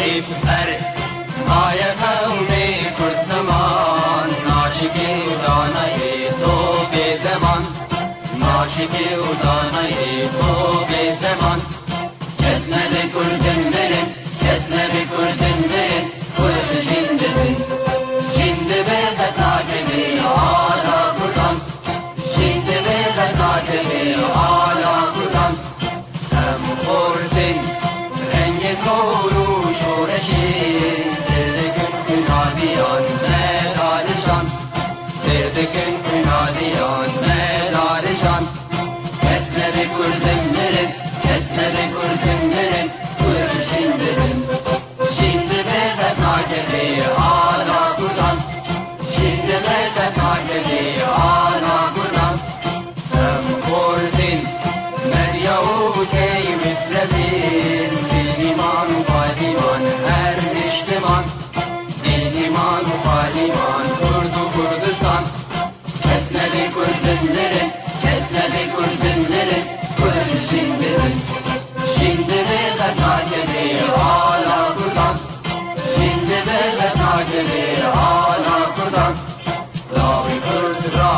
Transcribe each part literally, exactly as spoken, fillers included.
Her maye qewmê Kurd ziman, naşikê û danayê to bê zeman, naşikê û danayê to bê zeman. Kes nebe Kurdin mirin, kes nebe Kurdin mirin, Kurd jin dibin. Jin dibe qet nakeve ala Kurdan, jin dibe qet nakeve ala Kurdan. Em xortin rengê zor û şoreşê, sêr dikin xwîna diyan me darijan, sêr dikin xwîna diyan me darijan. Kes nebe Kurdin mirin, kes nebe Kurdin mirin, Kurd jin dibin. Jin dibe qet nakeve ala Kurdan, jin dibe qet nakeve ala Kurdan. Em xortin medya û key mitlebin, bînîman û payîman her niştiman, bînîman û payîman Kurd û Kurdistan. Kes nebe Kurdin mirin, kes nebe Kurdin mirin, Kurd jin dibin. Jin dibe qet nakeve ala Kurdan, jin dibe qet nakeve ala Kurdan. Lawê Kurd ra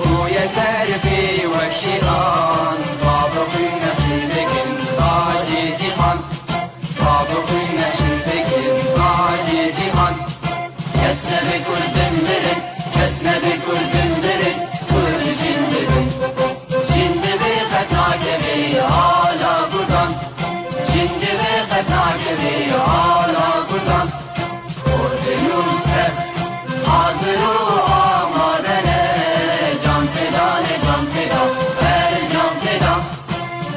bûye ser pê wek şêran, bavê xwîn nexşîn dikin tacê cîhan, bavê xwîn nexşîn dikin tacê cîhan. Kes nebe Kurdin mirin, kes nebe Kurdin mirin, Kurd jin dibin. Jin dibe qet nakeve ala Kurdan, jin dibe qet nakeve ala Kurdan. Kurdin û Kurd hazir û amade ne, can feda ne, can feda, her can feda.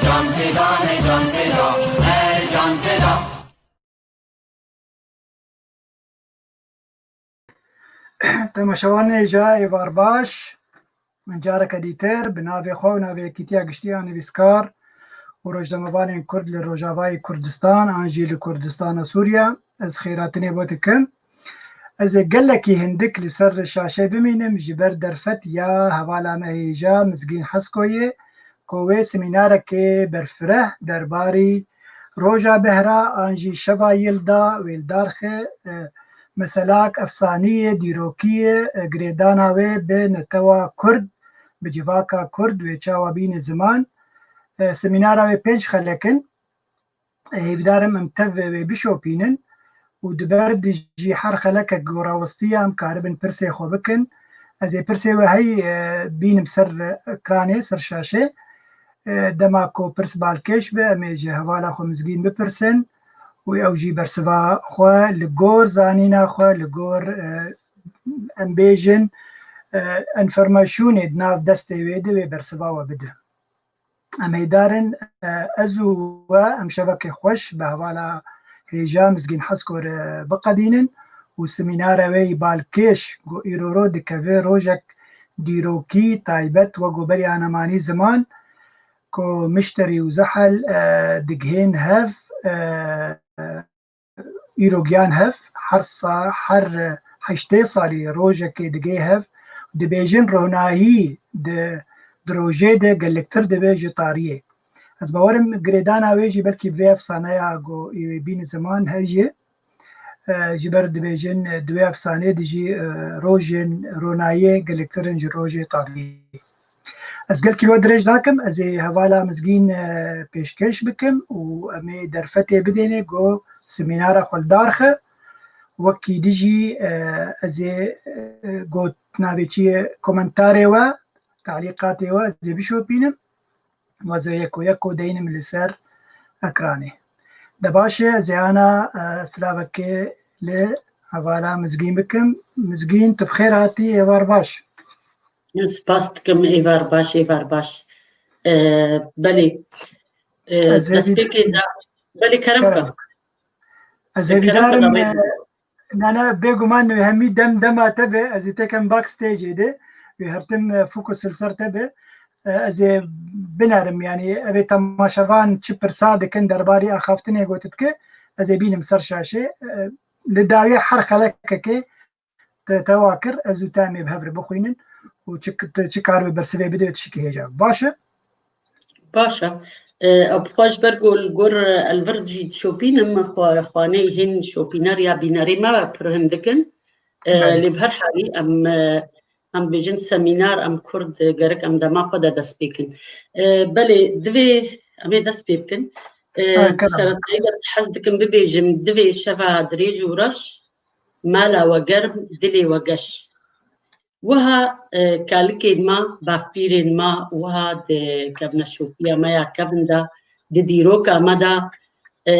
Can feda ne, can feda, her can feda. Temaşevanê hêja êvar baş. Min careke dîtir bi navê xwe û navê Yekîtiya Giştî ya Nivîskar û Rojnamevanên Kurd li Rojavayê Kurdistan an jî li Kurdistana Sûriye ez xêratinê bo dikim. Ez ê gelekî hindik li ser şaşê bimînim ji ber derfet ya hevala me hêja Mizgîn Heskoyê ku wê semînarekê berfireh derbarî roja behra an jî şeva yê li da wê li dar xe, e, meselak efsanî ye, dîrokî ye, e, girêdana wê bi netewa Kurd, bi civaka Kurd wê çawa bîne ziman. E, semînara wê pênc xelek in. Hêvîdar im em tev wê bişopînin û di ber dijî her xelekek ku rawestiye em karibin pirsê xwe bikin. Ez ê pirsê we hey, e, bînim ser ekranê, ser şaşê. E, dema ku pirs balkêş be, em ê ji hevala xwe Mizgîn bipirsin û ew jî bersiva xwe li gor zanîna xwe, li gor, e, em bêjin, e, enfîrmasyonê di nav destê wê de wê bersiva we bide. Em hêdar in, e, ez û we em şevekê xweş bi hevala hêja Mizgîn Hesko re biqedînin û semînara wê yî balkêş ku îro ro dikeve rojek dîrokî taybet wek ku beriya nemanî ziman ku Mişterî û Zehel, e, digihên hev, e, îro giyan hev, her sa-, her heştê salî rojekê digê hev, dibêjin ronahî di, di rojê de gelektir dibe ji tariyê. Ez bawerim girêdana wê jî belkî bi vê efsaneya ku ê bîne ziman heye, e, ji ber dibêjin, e, di wê efsanê de jî, e, rojên ronahiyê gelektir in ji rojê tariyê. Ez gelkî we dirêj nakim, ez ê hevala Mizgîn, e, pêşkêş bikim û em ê derfetê bidênê ku semînara xwe li dar xe. Wekî dijî, e, ez ê, e, got navê çi ye, komentarê we, talîqatê we ez ê bişopînim. Weze yeko yeko deynim li ser ekranê. De baş e, ez ê ana, e, silavekê li hevala Mizgîn bikim. Mizgîn, tu bi xêr hatî, êvar baş. Spas dikim, êvar baş, êvar baş. E, belê, e, Ez ê destpêkê de, belê, kerem ke. Ez ê Kerem ke, hêvîdarim, e, ne, ne, bêguman hemî dem dema te be, ez ê tekem backstageê de, wê her tim, e, fokus li ser te be. E, ez ê binerim, yanî, ev ê temaşevan çi pirsa dikin derbarî axaftinê ku tu dike, ez ê bînim ser şaşê. E, li dawiyê her xelekekê te, te wa kir, ez û te em ê bi hev re bixwînin û çi, çi kar wê bersivê bide, tişikî hêja. Baş e? Baş e. E, ew bi xwe ji ber ku li gor elvird jî dişopînim, xwe-, xwaneyê hên şopîner ya bînerê me pir hin dikin. E, Belê. Lê bi her halî em, e, em bêjin semînar, em kurd, e, gerek em dema xwe de dest pê kin. E, belê, divê em ê dest pê bikin. E, Ha, kerem. Seretayî de hez dikim bibêjim, divê şeva dirêj û reş, mala we germ, dilê we geş. Wiha, e, kalikên me, bavpîrên me, wiha di kevneşopiya me ya kevin de, di dîroka me de, e,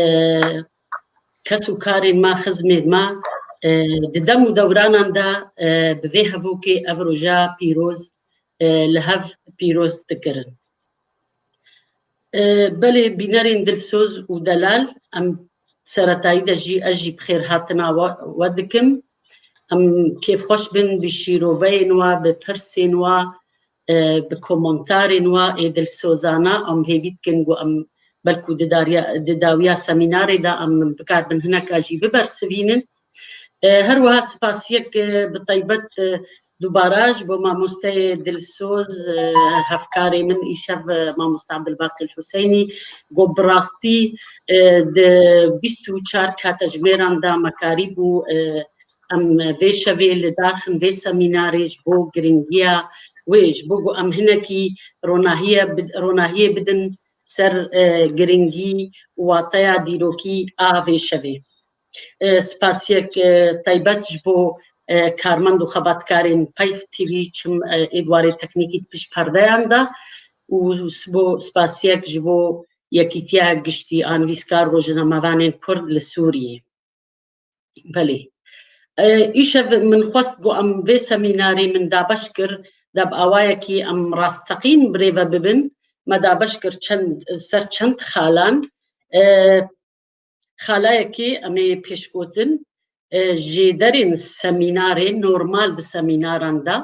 kes û karên me, xizmên me, e, di dem û dewranan de, e, bi vê hevokê ev roja pîroz, e, li hev pîroz dikirin. E, belê bînerên dilsoz û delal, em seretayî de jî, ez jî bi xêrhatina we, we dikim. Em kêfxweş bin bi şîroveyên we, bi pirsên we, e, bi komentarên we ê dilsozana. Em hêvî dikin ku em belkû di dariya, di dawiya semînarê de em bikarbin hineka jî bibersivînin. E, her wiha spasiyek, e, bi taybet, e, dubara ji bo mamosteyê dilsoz, e, hevkarê min îşev, e, mamoste Abdulbaqî Huseynî, ku bi rastî, e, di bîst û çar katejmêran de me karîbû, e, em vê şevê li dar xin vê semînarê ji bo giringiya wê, ji bo ku em hinekî ronahiye bid-, ronahiyê bidin ser, e, giringî û wateya dîrokî a vê şevê. E, spasiyek, e, taybet ji bo, e, karmend û xebatkarên Peyv T V, çim, e, ê di warê teknîkî di pişt perdeyan de û sbo-, spasiyek ji bo Yekîtiya Giştî a Nivîskar Rojnamevanên Kurd li Sûriyê. Belê. E, îşev min xwest ku em vê semînarê min dabeş kir, de bi awayekî em rasteqîn birêve bibin, me dabeş kir çend, ser çend xalan. E, Xalayekê em ê pêşgotin, e, jêderên semînarê normal di semînaran de,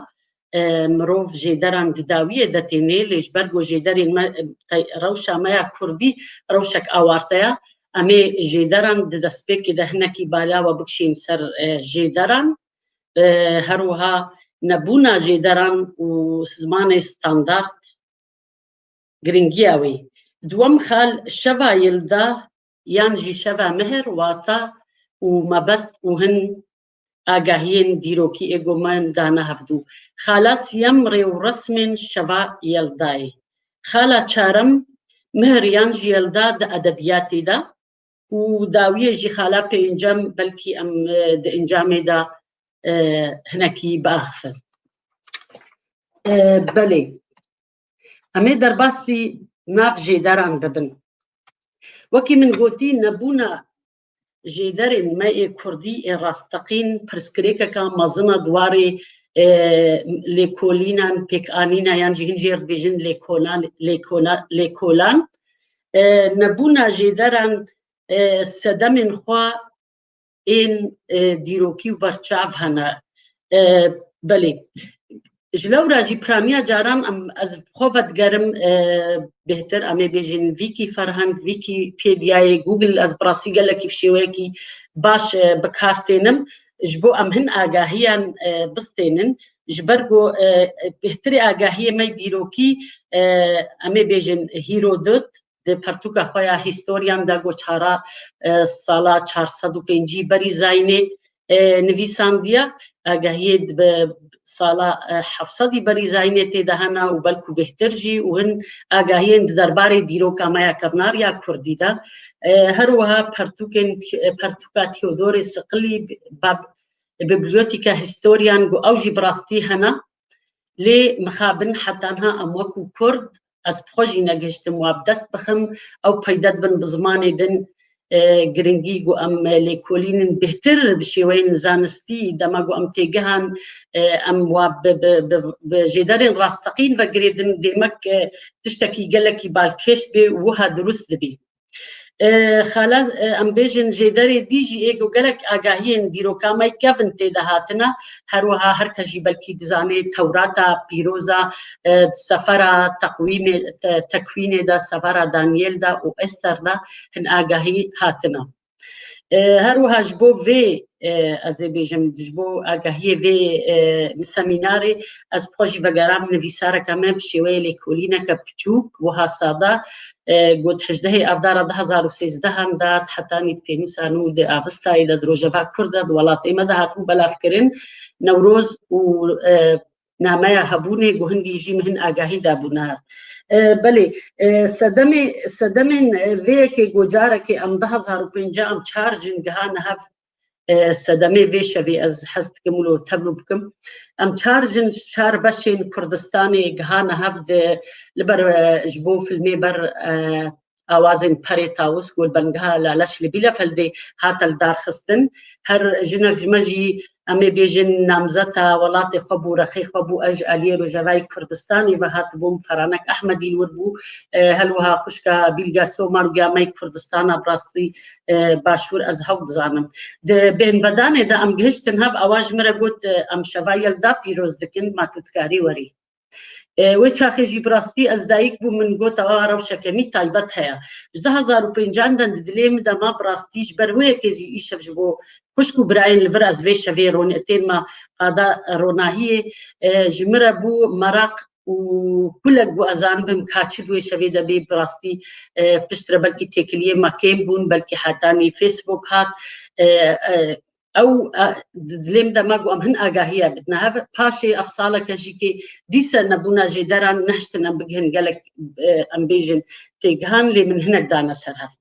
e, mirov jêderan di dawiyê de tênê, lê ji ber ku jêderên me, e, tay-, rewşa me ya kurdî rewşek awarte ye, em ê jêderan di destpêkê de hinekî bala we bikişîn ser, e, jêderan. E, her wiha nebûna jêderan û zimanê standart, giringiya wê. Duwem xal şeva Yilda yan jî şeva Mihir, wata û mebest û hin agahiyên dîrokî ê ku me dane hevdû. Xala siyem rê û resmên şeva Yildayê. Xala çarem Mihir yan jî Yilda di edebiyatê de û dawiyê jî xala pêncem belkî em, e, di encamê de, e, hinekî biaxivin. E, belê. Em ê derbasî nav jêderan bibin. Wekî min gotî, nebûna jêderên me ê kurdî ê rasteqîn pirsgirêkeka mezin e di warê, e, lêkolînan, pêkanîna yan jî hin jê re dibêjin lêkolan, lêkola-, lêkolan. E, nebûna jêderan, e, sedemên xwe ên, e, dîrokî û berçav hene. E, belê. Ji lewra jî piraniya caran em, ez bi xwe vedigerim, e, bêhtir em ê bêjin Wîkî Ferheng, Wîkîpediyayê, Google, ez bi rastî gelekî bi şêweyekî baş, e, bi kar tênim. Ji bo em hin agahiyan, e, bistênin. Ji ber ku, e, bêhtirê agahiyê me dîrokî, e, em ê bêjin Hîrodot, di pertûka xwe ya Historian de ku çara, e, sala çar sed û pêncî berî zayînê, e, nivîsandiye. Agahiyê di bi sala, e, heft sedî berî zayînê tê de hene û belkû bêhtir jî û hin agahiyên di derbarê dîroka me ya kevnar ya kurdî de. E, her wiha pertûkên, e, pertûka Theodorê Siqilî, bab-, Bibliyotîka Historian ku ew jî bi rastî hene. Lê mixabin heta niha em wekû kurd, ez bi xwe jî negihiştim wa bi dest bixim, ew peyde dibin bi zimanê din, e, giringî ku em lêkolînin bêhtir bi şêweyên zanistî, dema ku em têgihan, e, em wa bi, bi, bi, bi jêderên rasteqîn ve girêdin, dêmek, e, tiştekî gelekî balkêş bê û wiha dirust dibî. E, xala, e, em bêjin jêderê dî jî ê ku gelek agahiyên dîroka me kevin tê de hatine, her wiha her kes jî belkî dizanê Tewrata Pîroza, e, sefera teqwîmê, te-, tekwînê de, sefera Daniel de û Ester de hin agahî hatine. E, her wiha ji bo vê, e, ez ê bêjim, ji bo agahiyê vê, e, semînarê, ez bi xwe jî vegeram nivîsareke me bi şêweyê lêkolîneke piçûk, wiha sade, e, got hejdehê Avdara du hezar û sêzdeh de, hetanî di pênûsa nû di Avistayê de, di Rojeva Kurd de, di welatê me de hatibû belavkirin, Newroz û, e, nameya hebûnê, ku hingî jî min hin agahî dabûna. E, belê, e, sedemê, sedemên, e, vê yekê, ku carekê em du hezar û pêncî em çar jin gihane hev, e, sedemê vê şevê ez hez dikim wilo tevlo bikim. Em çar jin, çar beşên Kurdistanê gihane hev di, li ber, e, ji bo filmê ber, e, awazên Perê Tawus, ku li bengeha Laleş li Bielefeldê hate lidarxistin. Her jinek ji me jî, em ê bêjin, namzeta welatê xwe bû, rexê xwe bû, ev ji aliyê Rojavayê Kurdistanê ve hatibûn, Feranek Ehmedî li wir bû, e, her wiha xwişka Bîlga Soman û Gameyê Kurdistana bi rastî, e, başûr ez hew dizanim. Di bêhnvedanê de em gihiştin hev, ewa ji min re got, e, em şeva Yelda pîroz dikin, ma tu dikarî werî. E, wê çaxê jî bi rastî ez dayik bûm, min got, ewa rewşeke min taybet heye. Ji du hezar û pêncan de di dilê min de ma, bi rastî ji ber wê yekê jî îşev ji bo xwişk û birayên li vir ez vê şevê ron-, tên me qada ronahiyê, e, ji min re bû meraq û kulek bû ez zanibim ka çi di wê şevê de bê, bi rastî, e, piştre belkî têkiliyê me kêm bûn, belkî hetanî Facebook hat, e, e, ew, e, di dilê min de me got em hin agahiya bidine hev. Paşê ev saleke jî kê dîse nebûna jêderan nehiştin em bigihin gelek, e, em bêjin têgihan, lê min hinek dane ser hev.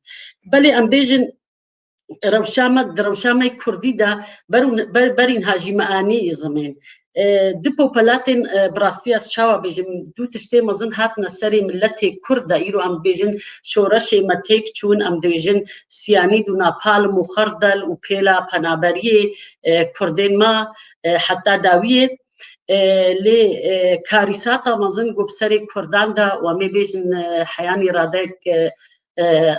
Belê em bêjin rewşa me, di rewşa me kurdî de ber û, ber, berîn ha jî me anî zimên. E, di popelatên, e, bi rastî ez çawa bêjim, du tiştê mezin hatine serê miletê kurd de, îro em dibêjin şoreşê me têk çûn, em dibêjin siyanîd û napalm û xerdel û pêla penaberiyê, e, kurdên me, e, heta dawiyê, e, lê, e, karîsata mezin ku bi serê kurdan de, û em ê bêjin, e, heyanî radek, e, e,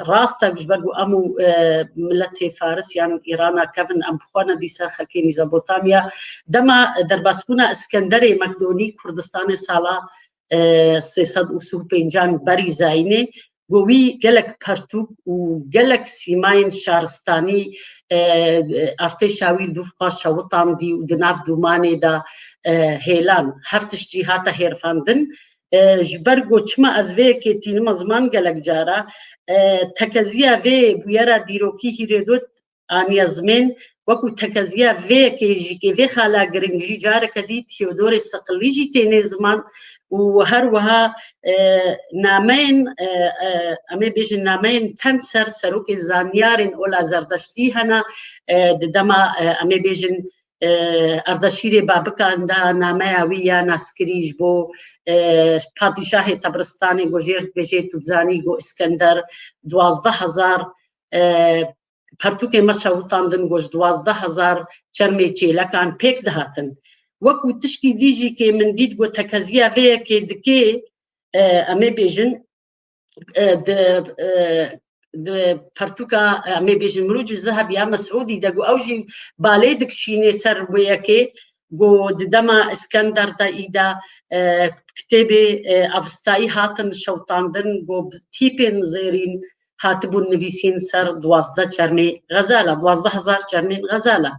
rast e, ji ber ku em û, e, miletê Faris yan Îrana kevin, em bi xwe ne dîsa xelkê Mîzopotamya. Dema derbasbûna Iskenderê Makdonî Kurdistanê sala, e, sê sed û sî û pêncan berî zayînê, ku wî gelek pertûk û gelek sîmayên şaristanî, e, artêşa wî li dûv xwe şewitandî û di nav dûmanê de, e, hêlan. Her tişt jî hate hêrfandin. E, ji ber ku çima ez vê yekê tînime ziman gelek cara, e, tekeziya vê bûyera dîrokî Hîredot aniye zimên, wekû tekeziya vê yekê jî kê vê xala giring jî careke dî Theodorê Seqilî jî tênê ziman û her wiha, e, nameyên, e, e, em ê bêjin nameyên tenser serokê zanyarên ola Zerdeştî hene, e, di dema, e, em ê bêjin, e, Erdeşîrê Babikan de nameya wî ya naskirî ji bo, e, padîşahê Tebristanê ku jêr dibêjê tu dizanî ku Iskender duwazdeh hezar, e, pertûkê me şewitandin ku ji duwazdeh hezar çermê çêlekan pêk dihatin. Wekû tişkî dî jî kê min dît ku tekeziya vê yekê dikê, e, em ê bêjin, e, di, e, di pertûka, e, em ê bêjin Mirûcî Zeheb ya Mesûdî de ku ew jî balê dikişînê ser wê yekê, ku di dema Îskender de îda, e, kitêbê, e, Avistayî hatin şewtandin, ku bi tîpên zêrîn hatibûn nivîsîn ser duwazdeh çermê xezala, duwazdeh hezar çermên xezala.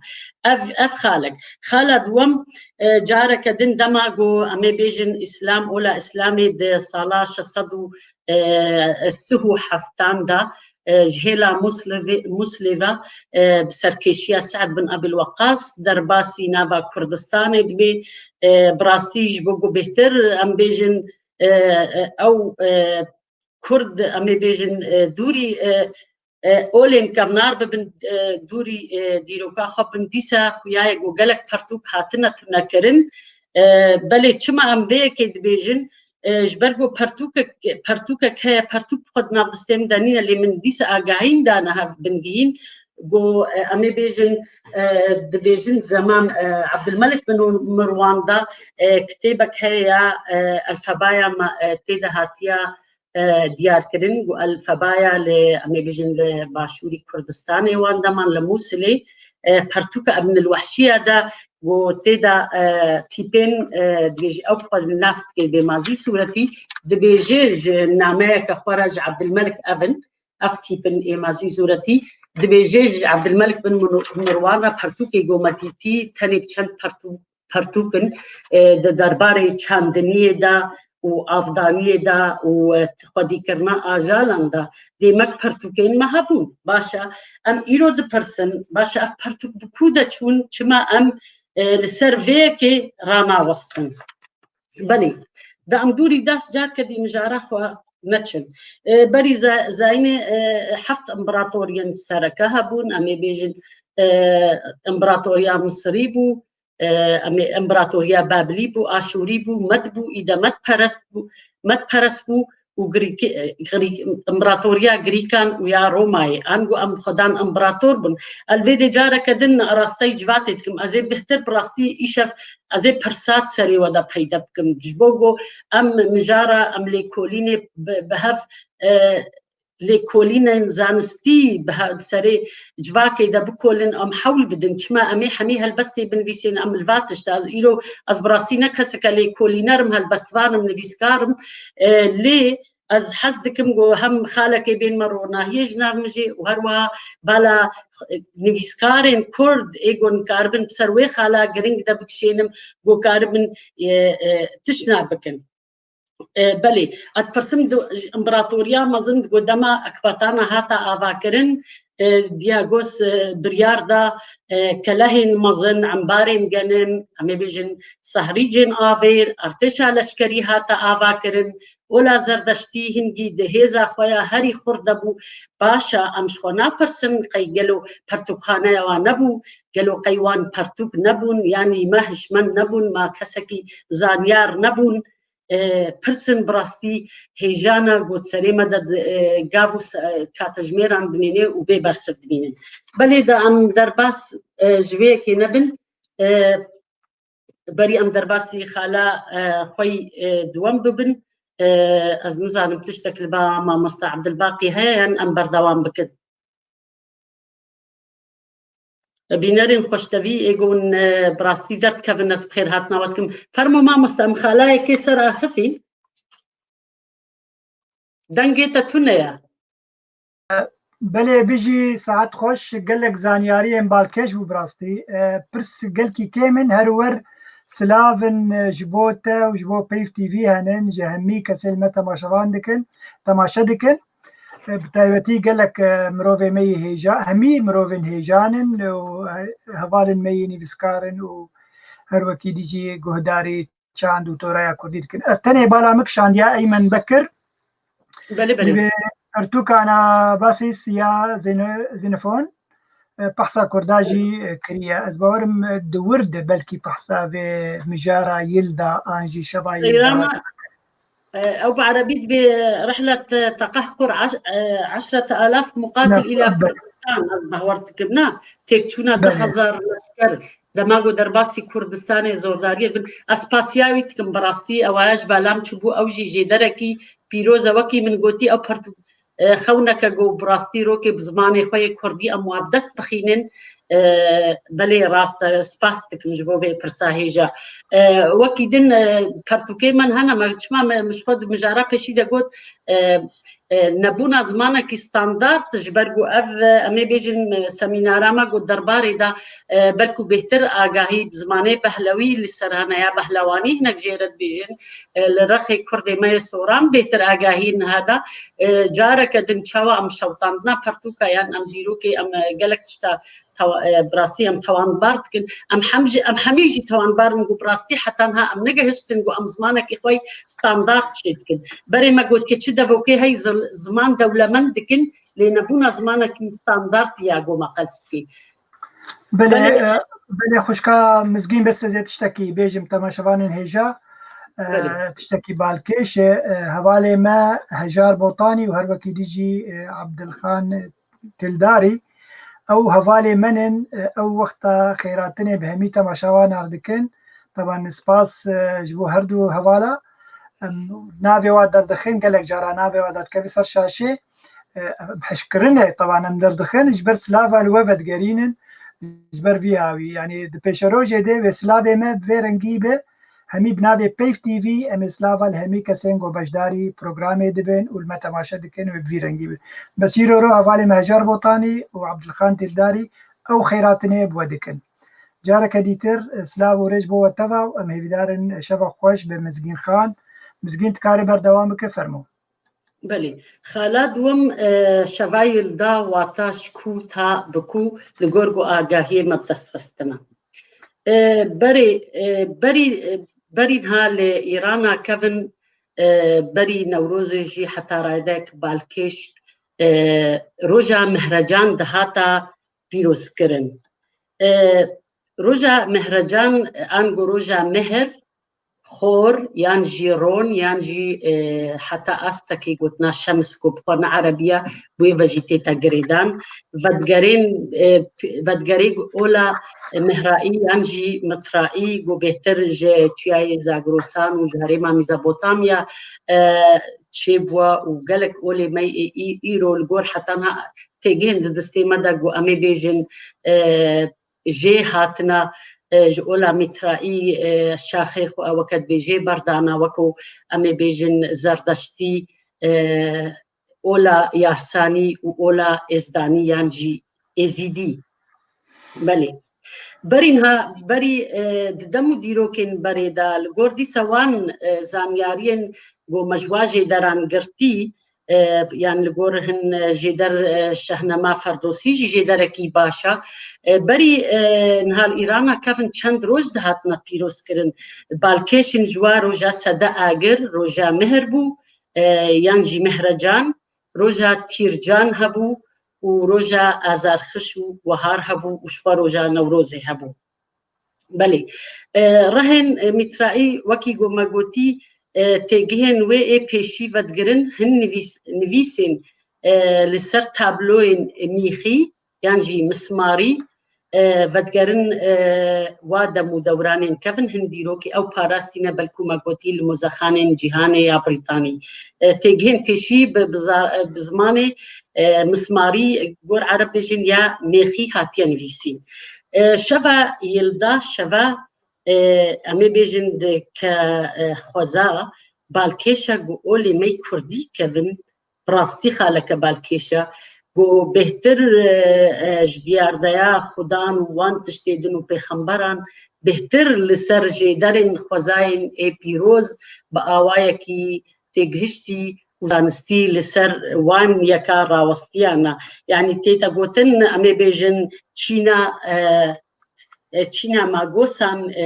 Ev, ev xalek. Xala duwem, e, careke din dema ku em ê bêjin Îslam, ola Îslamê di sala şeş sed û, e, sih û heftan de, e, ji hêla Muslivê-, Muslê ve, e, bi serkêşiya Se'd bin Ebil Weqqas derbasî nava Kurdistanê dibê. E, bi rastî ji bo ku bêhtir em bêjin, e, e, ew, e, Kurd, em ê bêjin, e, dûrî, e, e, olên kevnar bibin, e, dûrî, e, dîroka xwe bin. Dîsa xuya ye ku gelek pertûk hatine tunekirin. E, belê çima em vê yekê dibêjin? E, ji ber ku pertûkek, pertûkek heye, pertûk bi xwe di nav distê min de nîne, lê min dîsa agahîn dane hev bingihîn. Ku, e, em ê bêjin, e, dibêjin zeman, e, Ebdulmelik bin Mirwan de, e, kitêbek heye ya, e, elfebaya me, e, tê de hatiya, e, diyar kirin, ku elfebaya li, em ê bêjin, li başûrî Kurdistanê wan deman li Mûsilê, e, pertûka Ibn el-Wehşiya de, ku tê de, e, tîpên, e, dibêjî ew xwe li nav dike bêmazî sûretî, dibêje ji nameyeke xwe re ji Ebdilmelik Evin, ev tîpin êmazî sûretî, dibêje ji Ebdilmelik bin Munu-, Mirwan re pertûkê go me dîtî, tenê bi çend pertûk, pertûk in, e, di derbarê çandiniyê de û avdaniyê de û, e, xwedîkirina ajalan de, dê me pertûkên me hebûn. Baş e, em îro dipirsin, baş e, ev pertûk bi ku de çûn, çima em, e, li ser vê yekê ranawestin? Belê, da em dûrî dest carke dî mijara xwe neçin. E, berî ze-, zayînê, e, heft împeratoriyên sereke hebûn, em ê bêjin, e, împeratoriya Misirî bû, e, em ê împeratoriya Babilî bû, Aşûrî bû, Med bû, îde Medperest bû, Medperest bû û Grîkî-, e, Grîk-, împeratoriya Grîkan û ya Romayê. Ango em xwedan împerator bûn. El vê dê careke din rastey civatê dikim. Ez ê bêhtir bi rastî îşev ez ê pirsa di serê we de peyde bikim. Ji bo ku em mijara, em lêkolînê bi, bi hev, e, lêkolînên zanistî bi he-, di serê civakê de bikolin, em hewl bidin. Çima em ê hemî helbestê binivîsên em li va tişt de. Ez îro, ez bi rastî ne keseke lêkolîner im, helbestvan im, nivîskar im. E, lê ez hez dikim ku hem xalekê bên me ronahiyê ji nav min jê û her wiha bala nivîskarên Kurd ê ku nikaribin bi ser wê xala giring de bikişênim, ku karibin, e, e, tiştna bikin. E, belê, ez dipirsim di, împeratoriya mezin di ku dema Ekbatana hate avakirin, e, Diagos, e, biryar da, e, kelehên mezin, embarên genim, em ê bêjin sehrîcên avêr, artêşa leşkerî hate avakirin, ola Zerdeştî hingî di hêza xwe ya herî xurt de bû. Baş e, em ji xwe napirsin, qey gelo pertûkxaneya wan nebû, gelo qey wan pertûk nebûn, yanî me hişmend nebûn, me kesekî zanyar nebûn. E, pirsin bi rastî hêjana got serê me de di, e, gav û se-, e, katejmêran dimêne û bê bersiv dimînin. Belê de em derbas, e, ji vê yekê nebin, e, berî em derbasî xala, e, xwey, e, duwem bibin. E, ez nizanim tiştek li ba mamosta Ebdilbaqî heye yan em berdewam bikin. Bînerên xweştevî ê gon, e, bi rastî derdikevin, ez bi xêr hatina we dikim. Fermo mamoste, em xalayekê ser axifîn. Dengê te tune ye. Belê, bijî, saet xweş, gelek zanyariyên balkêş bû bi rastî. E, pirs gelkî kêm in, her wer silav in, e, ji bo te û ji bo Peyv T V henin, ji hemî kesên me temaşevan dikin, temaşe dikin. E, bi taybetî gelek, e, mirovê me yê hêja, hemî mirovên hêjan in û, e, hevalên me yê nivîskar in û her wekî dî jî guhdarî çand û toraya kurdî dikin. Ev tenê bala min kişandiya Eymen Bekir. Belê, belê. Divê pertûkana Basîs ya Zêne-, Zênefon, e, pehsa kurda jî, e, kiriye. Ez bawerim, e, di wir de belkî pehsa vê mijara Yilda an jî şeva Yilda. Seyrana, e, ew bi erebî dibê rihlet, e, teqehqur eş-, e, eşrete alaf muqatil îla Kurdistan, ez bawer dikim, na? Têkçûna du hezar leşker. Dema ku derbasî Kurdistanê zordariyê bin, ez spasiya wî dikim, bi rastî ewaya ji belam çûbû, ew jî jêderekî pîroz e. Wekî min gotî, ew pertû-, e, xewneke ku bi rastî rokê bi zimanê xwe yê kurdî em wan bi dest bixînin, e, belê rast e, spas dikim ji bo vê pirsa hêja. E, wekî din, e, pertûkê min hene, me çima me, min ji xwe di mijara pêşî de got, e, e, nebûna zimanekî standard, ji ber ku ev, e, em ê bêjin, e, semînara me ku derbarê de, e, belkû bêhtir agahî bi zimanê behlewî li ser hene ya behlewanî hinek jê re dibêjin, e, li rexê kurdê me yê soran bêhtir agahî niha de, e, careke din çawa em şewitandina pertûka yan em dîrokê em, e, gelek tişta tawa-, e, bi rastî em tawanbar dikin. Em hem jî, em hemî jî tawanbar in ku bi rastî heta niha em negehiştin ku em zimanekî xwe standard çê dikin. Berê me gotiye çi devokê hey zil-, ziman dewlemend dikin, lê nebûna zimanekî standard ya ku me qels dikî. Belê, belê, e, belê xwişka Mizgîn, bes ez ê tiştekî bêjim temaşevanên hêja, e, belê, tiştekî balkêş e, e, hevalê me Hejar Botanî û her wekî dî jî, e, Abdilxan Tildarî, ew hevalê min in, e, ew wexta xêratinê bi hemî temaşevanan dikin. Teban spas, e, ji bo her du hevala. Em, navê wa derdixin, gelek cara navê wa derdikeve ser şaşê. E, em hişkirine, teban em derdixin, ji ber silava li we vedigerînin, ji ber vî hawî. Yanî di pêşerojê de vê silavê me bi vê rengî be, Hemî bi navê Peyv T V, em ê slava li hemî kesên ku beşdarî programê dibin û li me temaşe dikin wê bi vî rengî bin. Mesîr Oro, hevalê me Hejar Botanî û Abdulxan Dîldarî ew xeyratinê bi we dikin. Careke dîtir, e, silav û rêz bo we teva û em hêvîdar in şeva xweş bi Mizgîn Xan. Mizgîn, dikarî berdewam bike, fermo. Belê. Xala duwim, e, şeva yilda wata ji ku ta bi ku li gor ku agahiyê me bi dest xistine. E, berê, e, berî, e, berî niha li Îrana kevin, e, berî Newrozê jî heta rayedek balkêş, e, roja Mehrecan dihata pîrozkirin. E, roja Mehrecan, ango roja Mehr, xor, yan jî ron, yan jî, e, heta astekî gotina şems ku bi xwe ne erebî ye, wê ve jî tête girêdan. Vedigerên, e, p-, vedigerê ola, e, Mihraî yan jî Mitraî ku bêhtir ji çiyayê Zagrosan û ji herêma Mîzopotamya, e, çêbûye û gelek olê me yê î-, îro li gor heta niha têgihên di destê me de ku em ê bêjin, e, jê hatina, e, ji ola Mîtraî, e, şaxê xwe weke dibê jê berdana, weko em ê bêjin Zerdeştî, e, ola Yarsanî û ola Êzdanî yan jî Êzîdî. Belê. Berî niha, berî, e, di dem û dîrokên berê de li gor dîsa wan, e, zanyariyên ku me ji wa jêderan girtî, e, yan li gor hin, e, jêder, e, Şehnema Ferdosî jî jêderekî baş e. E, berî, e, niha li Îrana kevin çend roj dihatine pîrozkirin. Balkêşin ji wa roja Sede Agir, roja Mehr bû, e, yan jî Mehrecan, roja Tîrcan hebû û roja Azarxiş û Wehar hebû û ji xwe roja Newrozê hebû. Belê. E, rehên, e, Mîtraî, wekî ku me gotî, e, têgihên wê ê pêşî vedigirin, hin nivîs-, nivîsên, e, li ser tabloyên mîxî yan jî mismarî, e, vedigerin, e, wa dem û dewranên kevin, hin dîrokê ew parastîne, belkû me gotî li muzexanên cîhanê ya Brîtanî. E, têgihên pêşî bi, bi za-, bi zimanê, e, mismarî, gor ereb bêjin ya mêxî hatiye nivîsîn. E, şeva yilda, şeva, e, em ê bêjin di ke, e, xweza, balkêşa ku olê me kurdî kevin, bi rastî xaleke balkêş e, ku bêhtir, e, e, ji diyardeya Xudan û wan tiştê din û pêxemberan bêhtir li ser jêderên xwezayên ê pîroz bi awayekî têgihiştî û zanistî li ser wan yeka rawestiyana. Yanî tête gotin, em ê bêjin çîna, e, e, çîna magosan, e,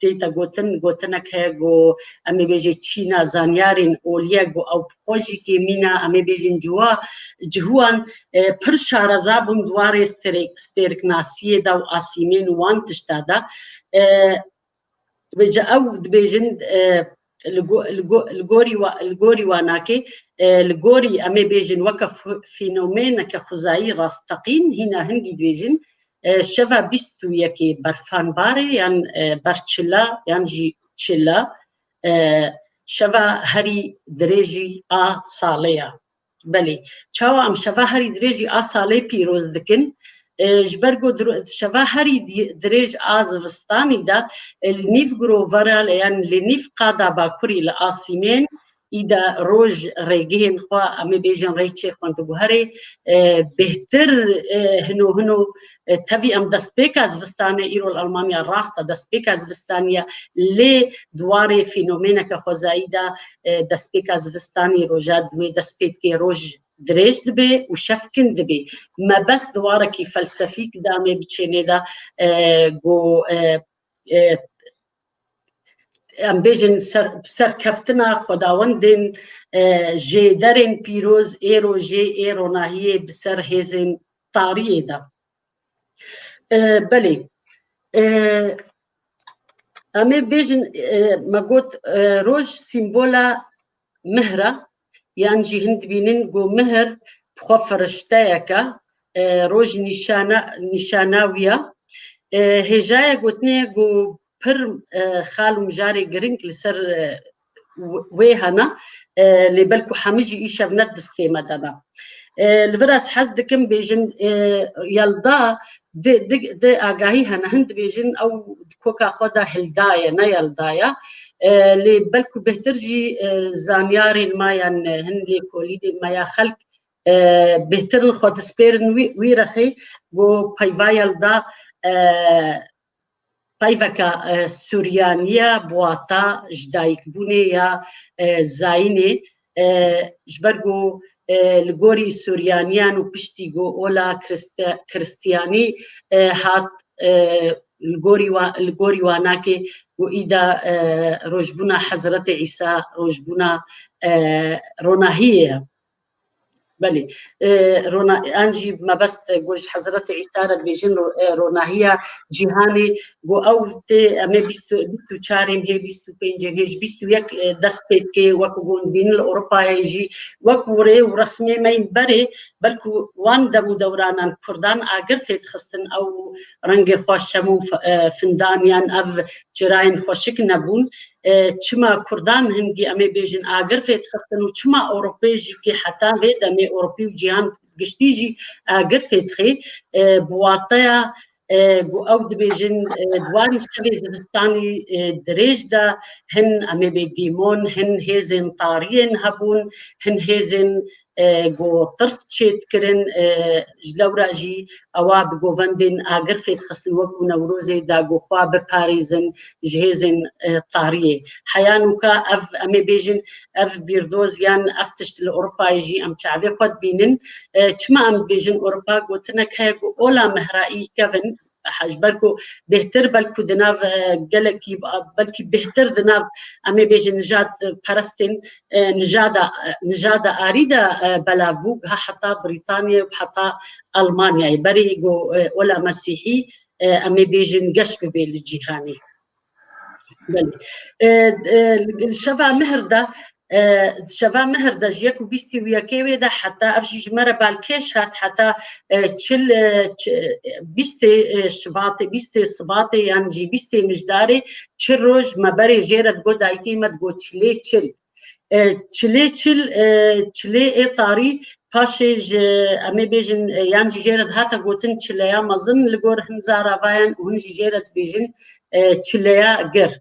tête gotin, gotinek heye ku em ê bêjin çîna zanyarên olî ye ku ew bi xwe jî kêmîn e, em ê bêjin ciwa, cihuan, e, pir şareza bûn di warê stêrek-, stêrknasiyê de û asîmên û wan tişta de. E, Vêca ew dibêjin, e, li go-, li go-, li gorî wa-, li gorî wanakê, e, li gorî em ê bêjin weke f-, fenomeneke xwezayî rasteqîn, hîna hingî dibêjin, e, şeva bîst û yekê berfanbarê yan, e, berçila yan jî çila, e, şeva herî dirêjî a salê ya. Belê. Çawa em şeva herî dirêjî a salê pîroz dikin? E, ji ber ku dir-, şeva herî di-, dirêj a zivistanî de, e, li nîv girovera, yan li nîv qada bakurî li asîmên, î de roj rêgihên xwe, em ê bêjin rêçê xwe diguherê, e, bêhtir, e, hino hino, e, tevî em destpêka zivistanê, îro li Almanya rast e, destpêka zivistanê ye, lê di warê fenomeneke xwezayî de, e, destpêka zivistanî roja di wê destpêkê roj dirêj dibe û şev kin dibe. Mebest di warekî felsefîk de em ê biçênê de, e, ku, e, e, em bêjin ser, serkeftina xwedawendên, e, jêderên pîroz ê rojê, ê ronahiyê bi ser hêzên tariyê de. E, belê. E, em ê bêjin, e, me got, e, roj sîmbola mihir e, yan jî hin dibînin ku mihir bi xwe firişteyek e, e, roj nîşana, nîşana wî ye. E, hêjaya gotinê ku pir, e, xal û mijarê giring li ser, e, w-, wê hene, e, lê belkû hemû jî îşev ne destê me de ne. E, li vir ez hez dikim bêjin, e, Yelda di, di, di agahî hene, hin dibêjin ew di koka xwe de Hilda ye, ne Yelda ye. E, lê belku bêhtir jî, e, zanyarên me yan, e, hin lêkolînên me ya xelk, e, bêhtir in xwe dispêrin wî, wî rexê, ku peyva Yelda, e, peyveka, e, Suryanî ye, bi wata ji dayikbûnê ya, e, zayînê, e, ji ber ku, e, li gorî Suryaniyan û piştî ku ola Kiriste-, Kiristiyanî, e, hat, e, li gorî wa-, li gorî wanakê ku îda, e, rojbûna Hezretê Îsa, rojbûna, e, ronahiyê ye. Belê. E, rona-, an jî mebest, e, ku ji Hezretê Îsa re dibêjin ro-, e, ronahiya cîhanê, ku ew tê, em ê bîst, bîst û çar ê mehê, bîst û pênc ê mehê, ji bîst û yek, e, dest pê dike, wek ku hûn dibînin li Ewropayê jî, wek rê û resmê me yên berê, belku wan dem û dewranan Kurdan agir fê dixistin, ew rengê xweş, şem û f-, e, findan yan ev çirayên xweşik nebûn. E, çima Kurdan hingî em ê bêjin agir fê dixistin û çima Ewropê jî kê heta vê demê Ewropî û cîhan giştî jî agir fê dixê, e, bi wateya, e, ku ew dibêjin, e, di wan şevê zivistanî, e, dirêj de hin em ê bê dîmon, hin hêzên tariyên hebûn, hin hêzên, e, ku tirs çêdikirin, e, ji lewra jî ewa bi govendên agir fê dixistin wekû Newrozê da ku xwe biparêzin ji hêzên, e, tariyê. Heya nûka ev, em ê bêjin, ev bîrdoz yan ev tişt li Ewropayê jî em çavê xwe dibînin. E, çima em dibêjin Ewropa? Gotinek heye ku ola mehraî kevin, he, ji ber ku bêhtir belku di nav, e, gelekî, belkî bêhtir di nav, em ê bêjin, nijad perestên, e, nijada, e, nijada arî de, e, belav bû, ha heta Brîtanyayê û heta Almanyayê. Berê ku, e, ola mesîhî, e, em ê bêjin geş bibe li cîhanê. Belê. E, e, li şeva mehir de, e, şeva mehir de ji yek û bîst û yekê wê de heta ev jî ji me re balkêş hat, heta, e, çil, e, ç-, bîstê, e, şibatê, bîstê sibatê yan jî bîstê mijdarê çil roj me berê jê re digot dayikê me digot çilê çil. E, çilê çil, e, çilê ê tarî paşê ji, em ê bêjin, e, yan jî jê re dihate gotin çileya mezin li gor hin zaravayan û hin jî jê re dibêjin, e, çileya gir.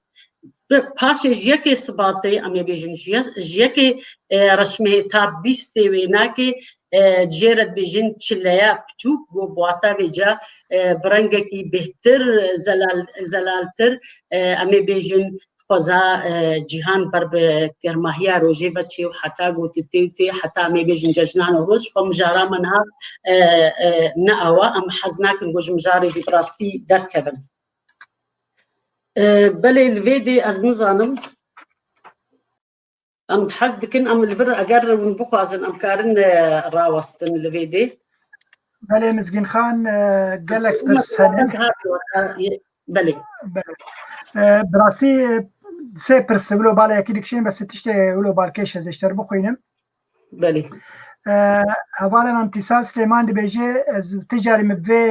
Bi-, paşê ji yekê Sibatê, em ê bêjin ji ye-, ji yekê, e, Reşmehê ta bîstê wênakê, e, jê re dibêjin çileya piçûk, ku bi wata vêca, e, bi rengekî bêhtir, zelal-, zelaltir, e, em ê bêjin xweza, e, cîhan ber bi germahiya rojê ve çê û heta ku tu tê û tê, heta em ê bêjin cejna Newroz, xwe mijara me niha, e, e, ne awa, em hez nakin ku ji mijarê jî bi rastî derkevin. E, belê li vê dê ez nizanim. Em hez dikin, em li vir eger hûn bixwazin, em karin, e, rawestin li vê dê. Belê Mizgîn Xan, e, gelek pirs hene. Belê. Belê. E, bi rastî, e, sê pirs wilo bala yekî dikişînim, bes tiştê wilo balkêş ez ê ji te re bixwînim. Belê. E, hevala me Îmtîsal Silêman dibêje, ez ti carî min vê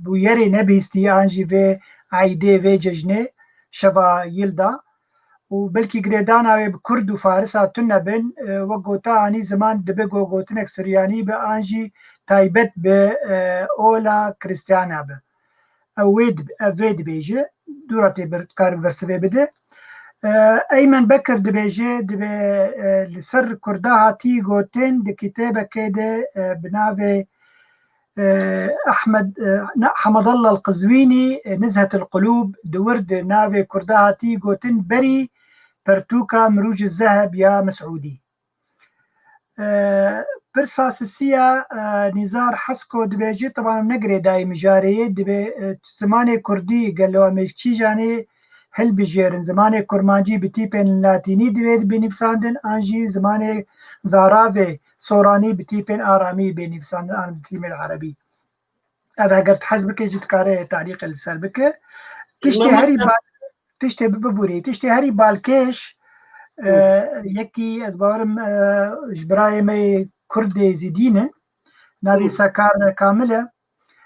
bûyerê nebihîstî, an jî vê eydê, vê cejnê, şeva Yilda. Û belkî girêdana wê bi kurd û farisa tune bin, e, wek gota anî ziman dibe go-, gotinek suryanî be, an jî taybet bi, e, ola kristiyana be. Ew wê dib-, ev vê dibêje, dûra tê ber-, dikare bersivê bide. E, Eymen Bekir dibêje, dibe, e, li ser kurda hatî gotin di kitêbekê de, e, bi navê, e, Ehmed, e, ne, Hemedallah El-Qizwînî, e, Nizhet El-Qulûb, di wir di navê kurda hatî gotin berî pertûka Mirûj Zeheb ya Mesûdî. E, pirsa sisiya, e, Nîzar Hesko dibêje, teban em ne girêdayî mijarê ye, dibê, e, zimanê kurdî gelo em ê kîjanê hilbijêrin? Zimanê kurmancî bi tîpên latînî divê bê nivîsandin, an jî zimanê zaravê soranî bi tîpên aramî bê nivîsandin, an bi tîpên erebî? Ev eger tu hez bike jî dikare talîqê li ser bike. Tiştê herî ba-, tiştê bi-, biborî, tiştê herî balkêş, e, yekî ez bawerim, e, ji birayê me yê Kurd ê Êzîdî ne. Navê Sekar Kamil e.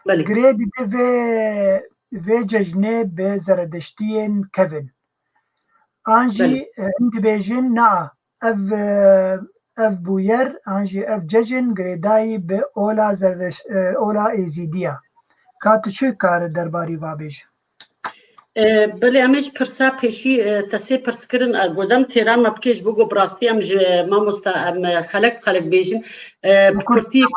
Belê. Girê dide vê, vê cejnê bi zeredeştiyên kevin. An jî, Belê. e, hin dibêjin, na, ev, e, ev bûyer an jî ev cejn girêdayî bi ola Zerdeş-, e, ola Êzîdiya. Ka tu çi kar derbarî va bêj? E, belê em ê ji pirsa pêşî, e, te sê pirs kirin, e, godem têra me bikê ji bo ku bi rastî em ji mamosta em, e, xelek xelek bêjin. E, bi kurtî, e,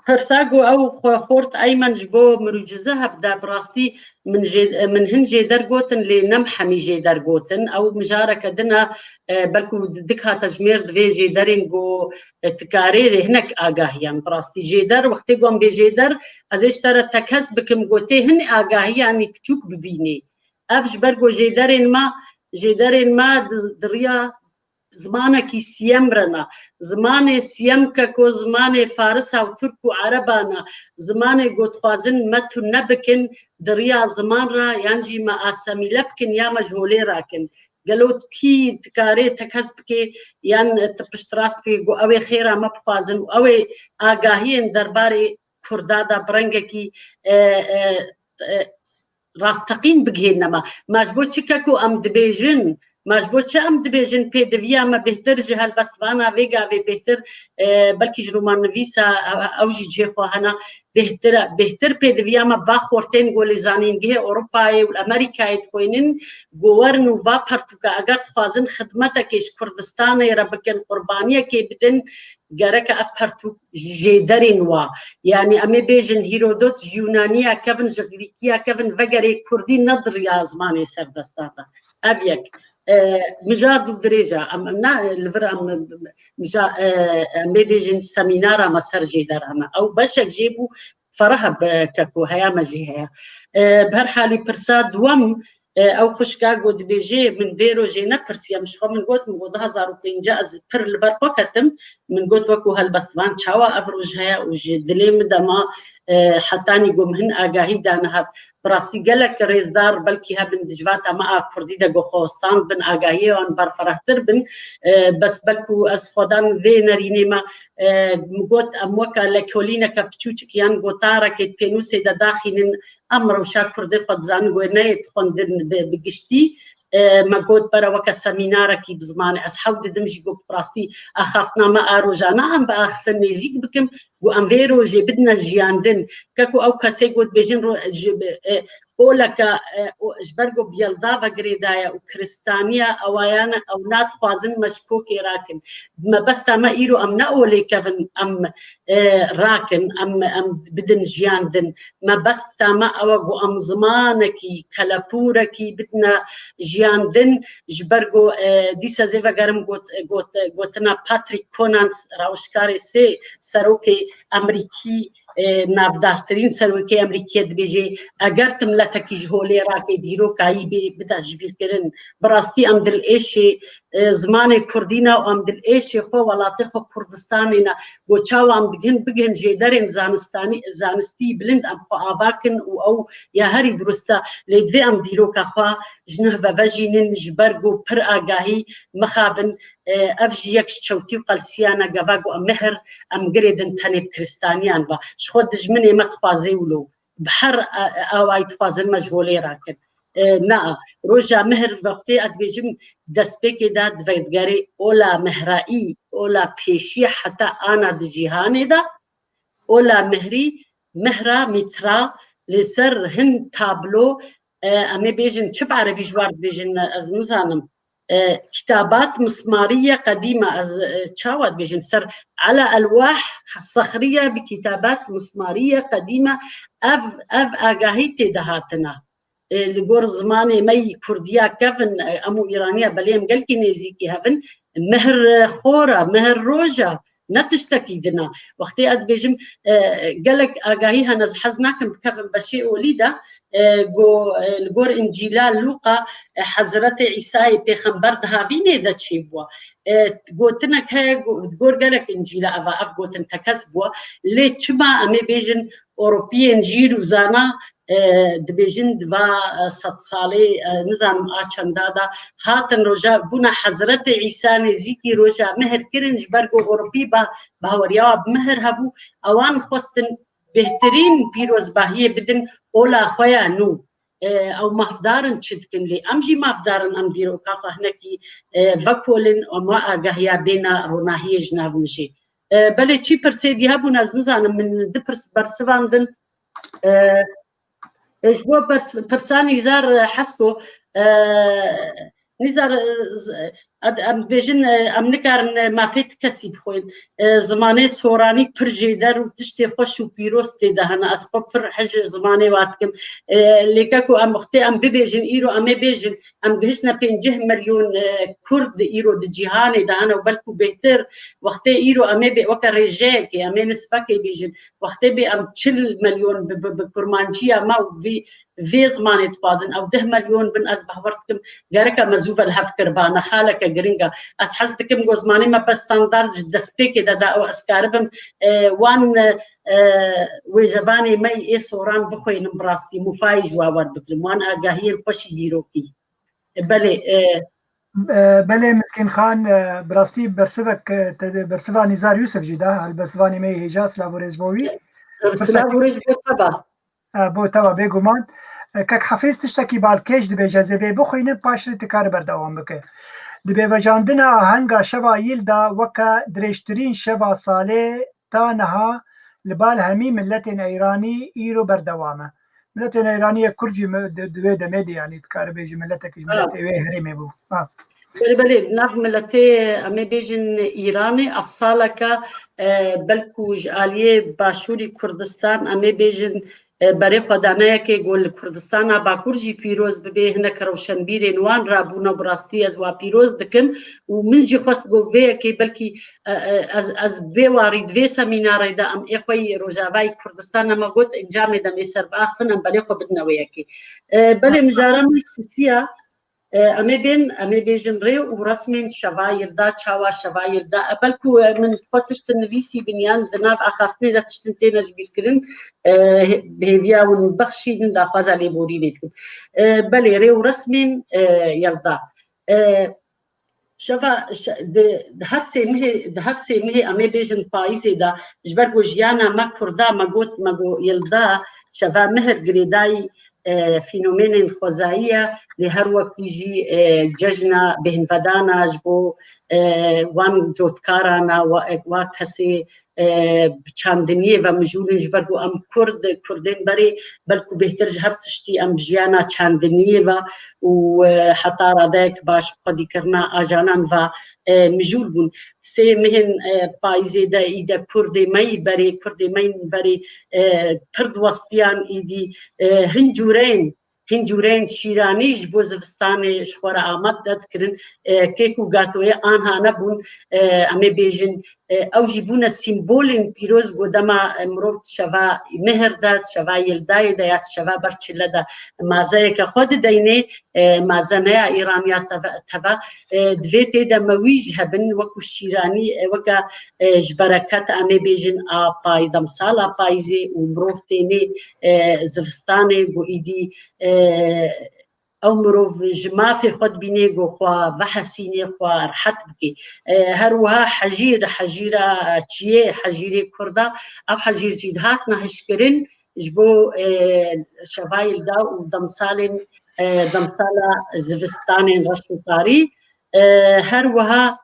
pirsa ku ew xwe xort Eymen ji bo mirûcize hebde, bi rastî min jê, min hin jêder gotin, lê nem hemî jêder gotin. Ew mijareke din e, e, belkû di-, dik hate ji mêr divê jêderên ku, e, tu karê rê hinek agahiyan. Bi rastî jêder, wextê ku em bê jêder, ez ê ji te re tekez bikim, ku tê hin agahiyanî piçûk bibînê. Ev ji ber ku jêderên me, jêderên me di, di riya zimanekî siyem re ne. Zimanê siyem ke ku zimanê Farisa û Tirk û Ereban e, zimanê ku dixwazin me tune bikin di riya ziman re, yan jî me asemîle bikin ya me ji holê rakin. Gelo kî dikarê tekez bike yan tu piştrast bike ku ew ê xêra me bixwazin û ew ê agahiyên derbarê Kurda de bi rengekî, e, e, e, rasteqîn bigihêne me. Me ji bo çi ke ku em dibêjin, me ji bo çi em dibêjin pêdiviya me bêhtir ji helbestvana vê gavê bêhtir, e, belkî ji romannivîsa ew, ew jî cihê xwe hene, bêhtir e. Bêhtir pêdiviya me va xortên ku li zanîngehê Ewropayê û Amerîkayê dixwînin, ku werin û va pertûka eger dixwazin xidmetekê ji Kurdistanê re bikin, qurbaniyekê bidin, gereke ev pertûk ji jêderên wa, yanî em ê bêjin Hîrodot ji Yûnaniya kevin, ji Grîkiya kevin, vegerê Kurdî ne di riya zimanê serdestan de. Ev yek. E, mija dûvdirêj e, em ne li vir em mija, e, em ê bêjin semînara me ser jêderan e. Ew beşek jê bû, ferah e bi ke ku heya me jî heye. E, bi her halî pirsa duwem, e, ew xwişka got dibêjê, min vê rojê nepirsiye, min ji xwe min got, min got du hezar û pêncî ez pir li ber xwe ketim, min got wekû helbestvan çawa ev roj heye û ji dilê min de ma, e, hetanî ku min hin agahî dane hev. Bi rastî gelek rêzdar belkî hebin di civata me a Kurdî de ku xwestan bin agahiyê wan berferehtir bin, e, bes belkû ez xwedan vê nerînê me, e, min got em weke lekolîneke piçûçik yan gotarekê di pênûsê de daxînin, em rewşa Kurdê xwe dizanin, ku neyê dixwendin bi, bi giştî, e, me got bere weke semînarekî bi zimanê. Ez hewl didim jî ku bi rastî axaftina me a rojane em biaxifin nêzîk bikim, ku em vê rojê bidine jiyandin. Ke ku ew kesê got bêjin ro-, ji, e, oleke, e, o, ji ber ku bi yelda ve girêdaye û kiristaniya ewayane ew nadixwazin me ji kokê rakin. Mebesta me îro em ne olê kevin, em e, rakin, em, em bidin jiyandin. Mebesta me ew e ku em zimanekî, kelepûrekî bidine jiyandin, ji ber ku, e, dîsa zê vegerim got, got, gotina Patrick Conant, rawişkarê sê serokê Emerîkî, e, navdartirîn serokê Emerîkiyê dibêje, eger tu miletekî ji holê rakê dîrokayî bê, bide jibîrkirin. Bi rastî em dilêşê e, zimanê Kurdî ne û em dilêşê xwe welatê xwe Kurdistanê ne. Ku çawa em digihin, bigihin jêderên zanistanî, zanistî bilind em xwe ava kin û ew ya herî durust e. Lê divê em dîroka xwe ji nuh ve vejînin, ji ber ku pir agahî mixabin, e, ev jî yek ji çewtî û qelsiyan e, gava ku em mihir, em girêdin tenê bi kiristaniyan ve. Ji xwe dijminê me dixwazê wilo. Bi her, e, e, awayî dixwazin me ji holê rakin. E, na, roja mihir wextê ez dibêjim destpêkê de divegerê ola mihraî, ola pêşî heta ana di cîhanê de, ola mihrî, mihra, mîtra, li ser hin tablo, e, em ê bêjin çi bi erebî ji war dibêjin, ez nizanim. E, kitabat mismariye qedîme, ez, e, çawa dibêjin, ser ala elwah sexriye bi kitabat mismariye qedîme, ev, ev agahî tê de hatine. E, li gor zimanê me yî kurdiya kevin, e, em û îraniya belê em gelkî nêzîkî hevin, mihr, e, xor e, mihr roj e, ne tiştekî din e. Wextê ez dibêjim, e, gelek agahî hene, ez hez nakim bikevim beşê olî de, e, go, e, li gor Încîla Lûqa, e, Hezretê Îsayê pêxember di havînê de çêbûye. E, gotinek heye, go-, di gor gelek Încîla ev, ev gotin tekez bûye. Lê çima em ê bêjin Ewropiyên jîr û zana, e, dibêjin di va, e, sed salê, e, nizanim a çenda de hatin roja bûna Hezretê Îsa nêzîkî roja mihir kirin, ji ber ku Ewropî ba-, baweriya bi mihir hebû, ewan xwestin bêhtirîn pîrozbahiyê bidin ola xwe ya nû. e, ew mafdar in çi dikin, lê em jî mafdar in em dîroka xwe hinekî, e, vekolin, em wa agahiya bêne ronahiyê ji nav mijê. E, belê çi pirsê dî hebûn, ez nizanim, min du pirs bersivandin. E, e, ji bo pers-, pirsa Nîzar, e, Hesko, e, Nîzar, e, z-, ed-, em dibêjin, e, em nikarin, e, mafê ti kesî bixwin. E, zimanê soranî pir jêder û tiştê xweş û pîroz tê de hene. Ez xwe pir hej zimanê wa dikim. E, lê ke ku em wextê em bibêjin, îro em ê bêjin, em gihiştine pêncî milyon, e, Kurd îro di cîhanê de hene û belkû bêhtir. Wextê îro em ê bê-, weke rêjeyekê, em ê nisbekê bêjin. Wextê bê em çil milyon bi, bi, bi kurmanciya me û vî, vê zimanê dixwazin, ew deh milyon bin, ez bawer dikim, gerek em zû ve li hev kiribane, xaleke giring e. Ez hez dikim, go zimanê me be standard ji destpêkê de da, ew ez karibim, e, wan, e, e, wêjevanê me yê soran bixwînim bi rastî, mufayî ji wa werbigirim, wan agahiyên xweş ê dîrokî. E, belê, e, E, belê Miskîn Xan, e, bi rastî bersivek, e, te, bersiva Nîzar Yûsif jî da, helbestvanê me yê hêja, silav û rêz bo wî. Silav û rêz bo te ba. E, bo te ba, bêguman. E, Kek Hefîz tiştekî balkêş dibêje, ez ê vê bixwînim, paşê tu karî berdewam bike. Di bêvejandina ahenga şeva yîl de weke dirêjtirîn şeva salê ta niha li bal hemî miletên Eyranî îro berdewam e. Miletên Eyranî yê Kurd jî mi-, di, di wê demê de, yanî, dikare bêje miletek ji Ha. miletê wê herêmê bû. Ha. Belê, belê, di nav miletê, em ê bêjin Îranê, ev saleke, e, belkû ji aliyê Başûrî Kurdistan, em ê bêjin, e, berê xwe dane yekê ku li Kurdistana Bakur jî pîroz bibe, hinek rewşenbîrên wan rabûne, bi rastî ez wa pîroz dikim û min jî xwest ku vê yekê belkî, e, e, ez, ez vê warî di vê semînarê de em ê xwe yî Rojavayî Kurdistan, em e got, encamê de em ê ser biaxivin, em belê xwe bidine wê yekê. E, belê mijara min sisiya, e, em ê bên, em ê bêjin rê û resmên şeva yilda, çawa şeva yilda. E, belkû, e, min xwe tiştin nivîsî bin yan di nav axaftinê de tiştin têne ji bîr kirin, e, hê-, bi hêviya hûn bexşînin, daxwaza lêborînê dikim. E, belê, rê û resmên, e, yilda. E, şeva, şe-, di, di her sê mihê, di her sê mihê em ê bêjin payîzê de, ji ber ku jiyana me Kurda, me got, me got yilda, şeva mihir girêdayî, e, fînomenên xwezayî ye, lê her wekî jî, e, cejna bêhnvedana ji bo, e, wan cotkarana, wa, wa kesê, e, bi çandiniyê ve mijûl in, ji ber ku em Kurd, Kurdên berê belkû bêhtir ji her tiştî em bi jiyana çandiniyê ve û, e, heta radeyek baş bi xwedîkirina ajanan ve, e, mijûl bûn. Sê mihên, e, payîzê de îde Kurdê me yî berê, Kurdê me yên berê, e, pir diwestiyan, îdî, e, hin cûreyên, hin cûreyên şîranî ji bo zivistanê ji xwe re amade dikirin. E, kêk û gatoyê anha nebûn, e, em ê bêjin, e, ew jî bûne sîmbolên pîroz ku dema, e, mirov şeva mihir de, şeva yildayê de ya şeva ber çile de mazeyeke xwe dideynê, e, maze ne ya Îran ya teve, teve, e, divê tê de me wî jî hebin, wekû şîranî, e, weke, e, ji bereket em ê bêjin a pay demsala payîzê û mirov tênê, e, zivistanê ku îdî, e, ew mirov ji mafê xwe dibînê ku xwe vehesînê, xwe rehet bikê. E, her wiha hejîr, hejîra çiyê, hejîrê Kurda, ev hejîr jî dihatine hişkirin ji bo, e, şeva yilda û demsalên, e, demsala zivistanên reş û tarî. E, her wiha,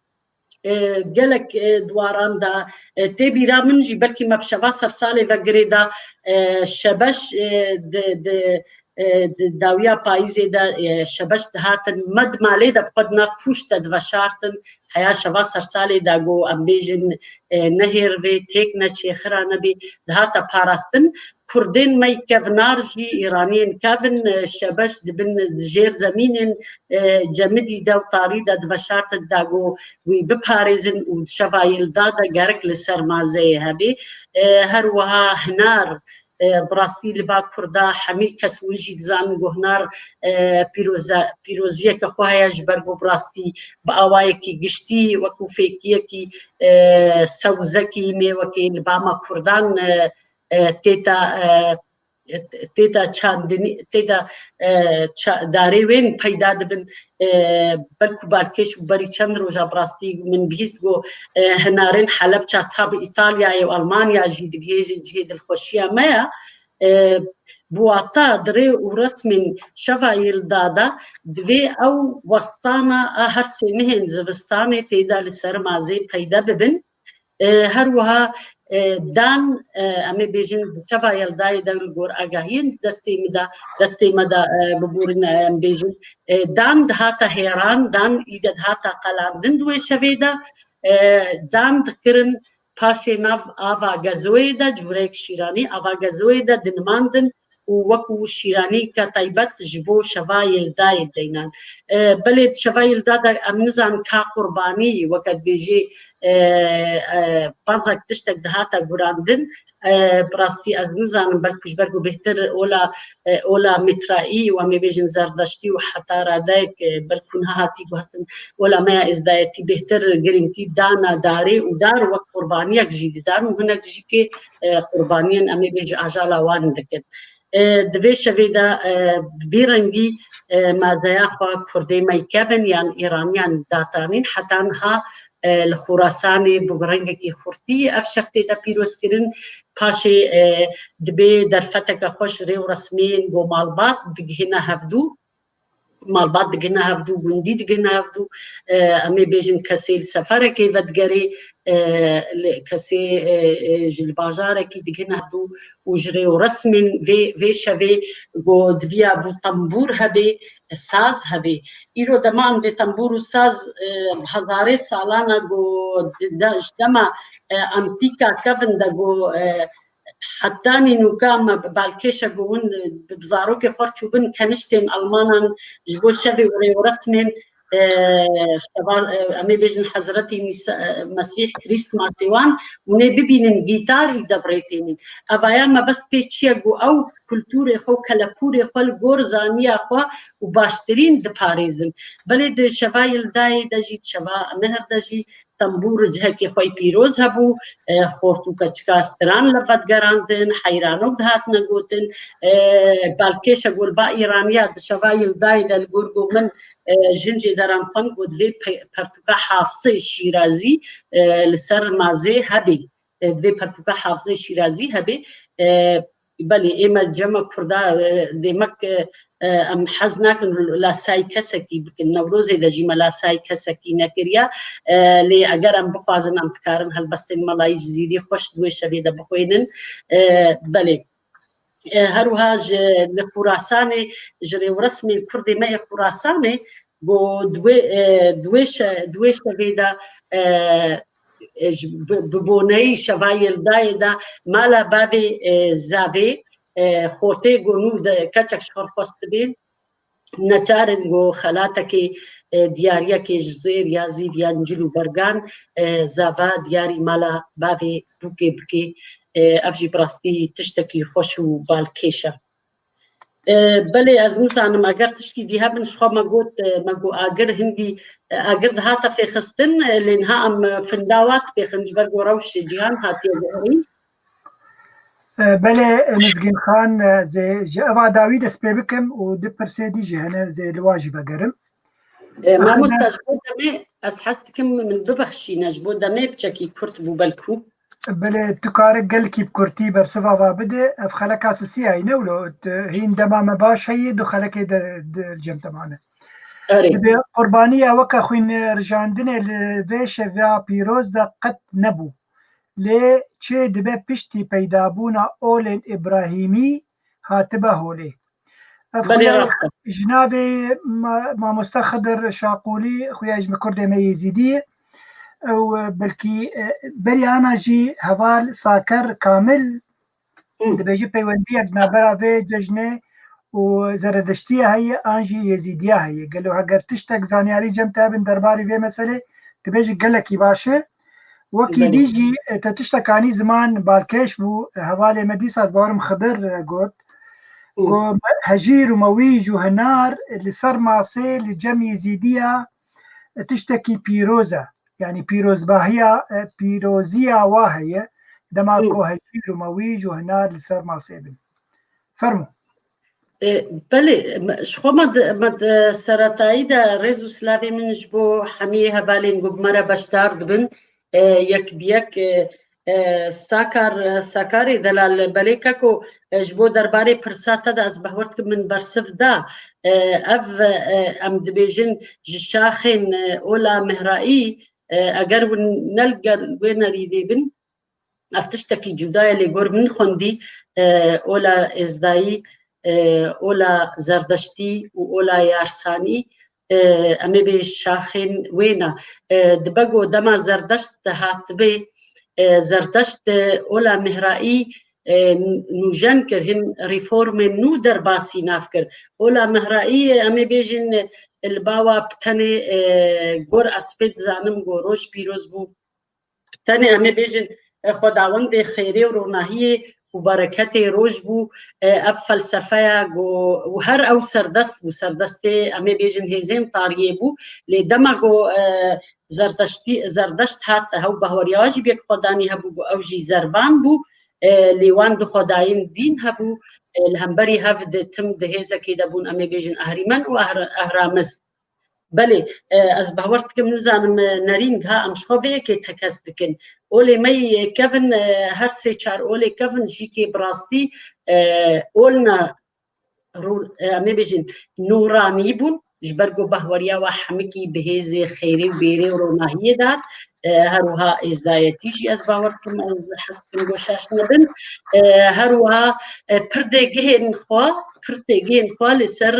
e, gelek, e, di waran de, e, tê bîra min jî, belkî me bi şeva sersalê ve girêda, e, şebeş, e, di, di, e, di dawiya payîzê de, e, şebeş dihatin, me di malê de bi xwe di nav pûş de diveşartin, heya şeva sersalê de ku em bêjin, e, nehêr vê, têk neçê, xira nebê, dihate parastin. Kurdên me yî kevnar jî, Îraniyên kevin, e, şebeş dibin jêr zemînên, e, cemidî de û tarî de diveşartin da ku wî biparêzin û di şeva yilda de gerek li ser mazeyê hebê. E, her wiha hinar, e, bi rastî li ba Kurda hemî kes hûn jî dizanin ku hinar, e, pîroze-, pîroziyeke xwe heye ji ber ku bi rastî bi awayekî giştî wekû fêkiyekî, e, sewzekî mêwekê li ba me Kurdan, e, e, têta, e, têta çandinî, têta, e, ça-, darê wên peyda dibin. E, belkû balkêş û berî çend roja bi rastî min bihîst ku, e, hinarên Helebça ta bi Îtalyayê û Almanya jî dibihêjin cihê dilxweşiya me ya. E, Bi wata di rê û resmên şeva yê li da de, divê ew westana a her sê mehên zivistanê tê de li ser mazê peyde bibin. E, her wiha, e, dan, e, em ê bêjin, di şeva yê li dayê de li gor agahiyên destê min de, destê me de, e, biborin, e, em bêjin, e, dan dihata hêran, dan îde dihata qelandin di wê şevê de, e, dan dikirin paşê nav ava Gezoyê de, cûreyek şîranî ava Gezoyê de dinimandin û wekû şîranîka taybet ji bo şeva yê li dayê deynan. E, belê di şeva yê li da de em nizanin ka qurbanî, weke dibêjê, e, e, bazek tiştek dihata gurandin. E, bi rastî ez nizanim, belkû ji ber ku bêhtir ola, e, ola Mîtraî û em ê bêjin Zerdeştî û heta radeyek, e, belkû niha hatî guhertin, ola me ya êzdayetî bêhtir girîngî dana darê û dar wek qurbaniyek jî didan û hinek jî kê, e, qurbaniyên em ê bêjin ajala wan dikin. E, di vê şevê de, e, bi vî rengî, e, mazeya xwe kurdê me kevin yan Îraniyan datanîn heta niha, e, li Xurasanê bi rengekî xurtî ev şev tê de pîrozkirin. Paşê, e, dibê derfeteke xweş rê û resmên ku malbat digihîne hevdû. Malbat digihîne hevdû, gundî digihîne hevdû. E, em ê bêjin kesê li seferekê vedigerê, e, li kesê, e, e, ji li bajarekî digihîne hevdû û ji rê û resmên vê, vê şevê ku diviya bû tembûr hebê, saz hebê. Îro dema em bê tembûr û saz, e, hezarê salana ku di, de, ji dema, e, antîka kevin de ku, e, hetanî nûka me bi balkêşa ku hûn, e, bi, bi zarokê xwe çûbin keniştên Almanan ji bo şevê û rê û resmên, e, şeva, e, em ê bêjin Hezretî Mîsa-, e, Mesîh Krîstmasê wan, hûn ê bibînin gîtar î de bi rê tênin. Evaya mebest pê çi ye ku ew kulturê xwe û kelepûrê xwe li gor zaniya xwe û baştirîn diparêzin. Belê di şeva Yildayê de jî, di şeva Mehir de jî tembûr cihekî xwe yî pîroz hebû, e, xort û keçika stran li vedigerandin, heyranok dihatine gotin, e, balkêşa ku li ba Îraniya di şeva Yildayê de li gor ku min, e, jin jê deran xwend ku divê pe-, pertûka Hafizê Şîrazî, e, li ser mazê hebê. E, divê pertûka Hafizê Şîrazî hebê. E, belê, ê me cema Kurda, e, demek, e, e, em hez nakin lasayî kesekî bikin. Newrozê de jî me lasayî kesekî nekiriya. E, lê eger em bixwazin, em dikarin helbestên Melayî Cizîrî xweş di wê şevê de bixwînin. E, belê. E, her wiha ji li Xurasanê, ji rêwresmên Kurdê me yê Xurasanê, ku di wê, e, di wê şe-, di wê şevê de, e, e, ji, bi, bi boneyî şeva Yildayê de mala bavê, e, Zavê, e, xortê ku nû de keçek ji xwe xwestibê, neçar in ku xelatekê, e, diyariyekê ji zêr ya zîv yan cil û bergan, e, Zava diyarî mala bavê bûkê bikê. E, ev jî bi rastî tiştekî xweş û balkêş e. E, belê, ez nizanim, eger tişkî dî hebin, ji xwe me got, e, me got agir hindî, e, agir dihate fêxistin, e, lê niha em, e, findawa difêxin, ji ber ku rewşê cîhan hatiye guherîn. E, belê, e, Mizgîn Xan, e, zê, ji eva dawî dest pê bikim û du pirsê dî jî hene, zê li wa jî vegerim. E, mamosta, ji bo demê, ez hez dikim min bibexşîne, ji bo demê piçekî kurt bû belkû. Belê, tu kare gelkî bi kurtî bersiva va bide. Ev xeleka sisiyayî ne wilo, tu hîn dema me baş heye, du xelekê de, de cem te mane. Erê. Dibe qurbaniya weke xwîn rijandinê li vê şeva pîroz de qet nebû. Lê çê dibe piştî peydabûna olên Îbrahîmî hatibe holê. Ev Belê, xuya rast e. Ji navê ma-, mamoste Xidir Şaqûlî, xuya ji me kurdê me Yêzîdî ye. Ew, e, belkî, e, berî ana jî heval Saker Kamil Hı. dibêje peywendiyek navbera vê cejnê û Zeredeştiya heye an jî Yêzîdiya heye. Gelo heger tiştek zanyarî cem te hebin derbarî vê meselê, dibêje gelekî baş e. Wekî Belê. dî jî, e, te tiştekanî ziman balkêş bû, e, hevalê me dîsa ez bawerim Xidir, e, got. Hı. Got, hejîr û mewîj û hinar, e, li ser masê, li cem Yêzîdiya, e, tiştekî pîroz e. Yanî pîrozbahiya, e, pîroziya wa heye. Dema Hı. ku hejîr û mewîj û hinar li ser masê bin. Fermo. E, belê, me, ji xwe me di, me di seretayî de rêz û silavê min ji bo hemî hevalên ku bi me re beşdar dibin, e, yek bi yek, e, E, Sakar, Sakarê delal, belê keko, e, ji bo derbarê pirsa te de ez behwer dikim min bersiv da. E, ev, e, em dibêjin ji şaxên, e, ola Mihraî, e, eger win ne li gel wê nerînê bin, ev tiştekî cuda ye, lê gor min xwendî, e, ola Êzdayî, e, ola Zerdeştî û ola Yarsanî, e, em ê bê şaxên wê ne. E, dibe ku dema Zerdeşt dihatibê, e, Zerdeşt, e, ola Mihraî, e, nûjen kir, hin reformên nû derbasî nav kir. Ola Mihraî, e, em ê bêjin, e, li bawa bi tenê, e, gor ez pê dizanim ku roj pîroz bû. Tenê em ê bêjin, e, Xwedawendê xêrê û ronahiyê û bereketê roj bû, e, ev felsefeya ku, û her ew serdest bû, serdestê em ê bêjin hêzên tariyê bû, lê dema ku, e, Zerdeştî, Zerdeşt hat, ew bahweriya jî bi yek xwedanî hebû, ku ew jî zervan bû, e, lê wan du xwedayên dîn hebû, e, li hemberî hev di tim di hêzekê de bûn, em ê bêjin ehrîmen û ehr-, ehramiz. Belê, e, ez bawer dikim, nizanim, e, nerîn ha em ji xwe vê yekê tekez dikin. Olê me yê kevin, e, her sê çar olê kevin jî kê bi rastî, e, olna rû-, e, em ê bêjin nûranî bûn, ji ber ku bahweriya we hemikî bi hêzê xêrê û bêrê û ronahiyê de hat. E, her wiha êzdayetî jî ez bawer dikim, ez hez dikim ku şaş nebin. E, her wiha, e, pir dê gihên xwe, pir dê gihên xwe li ser,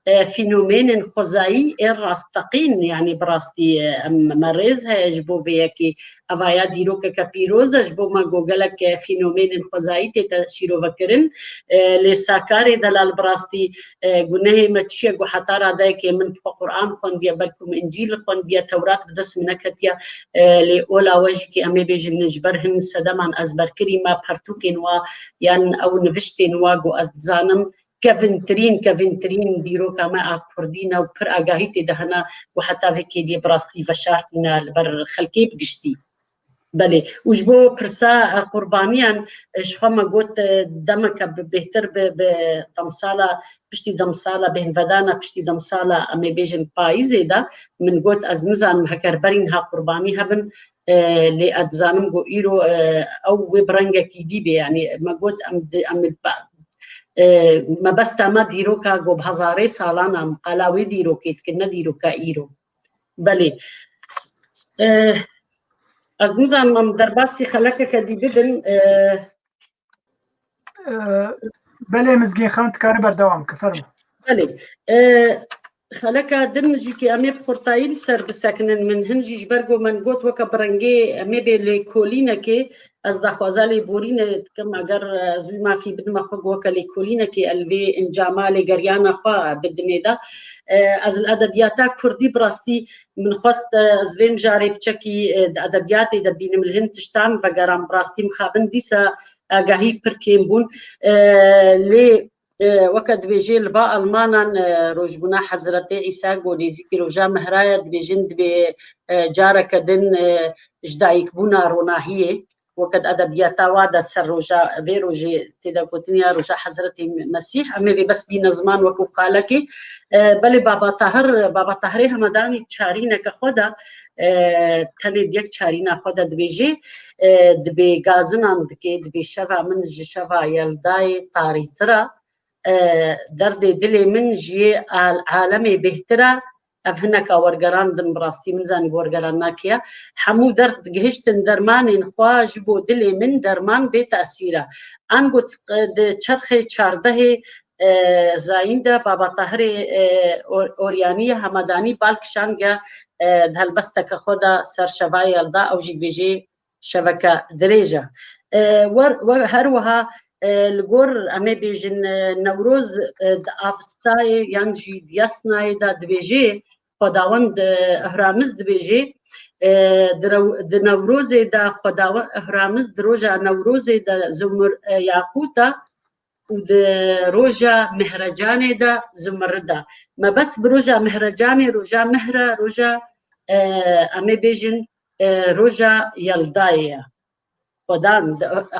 e, fînomenên xwezayî ê rasteqîn, yanî bi rastî, e, em, me rêz heye ji bo vê yekê. Eva ya dîrokeke pîroz e ji bo me ku gelek, e, fînomenên xwezayî tête şîrovekirin. E, lê Sakarê delal bi rastî, e, gunehê me çi ye ku heta radeyekê min bi xwe Quran xwendiye, belkû min Încîl xwendiye, Tewrat bi dest min neketiye, e, lê ola we jî kê em ê bêjin ji ber hin sedeman ezberkirî me pertûkên wa yan ew niviştên wa ku ez dizanim kevintirîn, kevintirîn dîroka me a kurdî ne û pir agahî tê de hene ku heta vê kêliyê bi rastî veşartîne li ber xelkê bi giştî. Belê. Û ji bo pirsa, e, qurbaniyan, e, ji xwe me got, e, demeke bi bêhtir bi, bi demsala, piştî demsala bêhnvedana, piştî demsala, em ê bêjin payîzê de, min got, ez nizanim heger berî niha qurbanî hebin, e, lê ez dizanim ku îro, e, ew wê bi rengekî dî bê, yanî me got, em di, em, e, mebesta me dîroka ku bi hezarê salan e, em qala wê dîrokê dikin, ne dîroka îro. Belê. E, ez nizanim em derbasî xelekeke dî bibin. E, E, belê Mizgîn Xan, dikare berdewam ke, fermo. Belê. E, xeleka din jî ke em ê bi xurtayî li ser bisekinin, min hin jî ji ber ku min got weke bi rengê em ê bê lêkolînekê, ez daxwaza lêborînê dikim, eger ez wî mafî bidime xwe ku weke lêkolînekê el vê encama lêgeriyana xwe bidimê de. E, ez li edebiyata kurdî bi rastî min xwest, e, ez vê mijarê biçekî, e, di edebiyatê de bînim, li hin tiştan vegeram, bi rastî mixabin dîsa agahî pir kêm bûn. E, lê, e, weke dibêjê li ba Almanan, e, rojbûna Hezretê Îsa ku nêzîkî roja mehra ye, dibêjin dibê, e, careke din, e, ji dayikbûna ronahiyê. Weke di edebiyata wa de ser roja vê rojê tê de gotin ya roja Hezretê Mesîh, em ê vê bes bîne ziman wekû qalekê. E, belê Baba Tahir, Baba Tahirê Hemedanî çarîneke xwe de, e, tenê di yek çarîna xwe de dibêjê, e, dibê gazinan dikê, dibê şeva min ji şeva Yeldayê tarîtir e, e, derdê dilê min ji yê al-, alemê bêhtir e, ev hineka wergeran din bi rastî min zanî wergeran nakiye. Hemû derd gihiştin dermanên xwe ji bo dilê min derman bê tesîr e. Ango di çerxê çardehê, e, zayîn de Baba Tahirê, e, Or-, Oryaniyê Hemadanî bal kişandiye, e, di helbesteke xwe de ser şeva Yelda ew jî dibêjê şeveke dirêj e. E, wer, wer, her wiha, e, li gor em ê bêjin, e, Newroz, e, di Avistayê yan jî di Yasnayê de dibêjê, Xwedawend, e, Ihramiz dibêjê, e, di rew-, di Newrozê de Xwedawend Ihramiz di roja Newrozê de zumur, e, yaqût e û di roja Mihrecanê de zumurrid e. Mebest bi roja Mihrecanê, roja Mihre, roja, e, em ê bêjin, e, roja Yeldayê ye. Xwedan,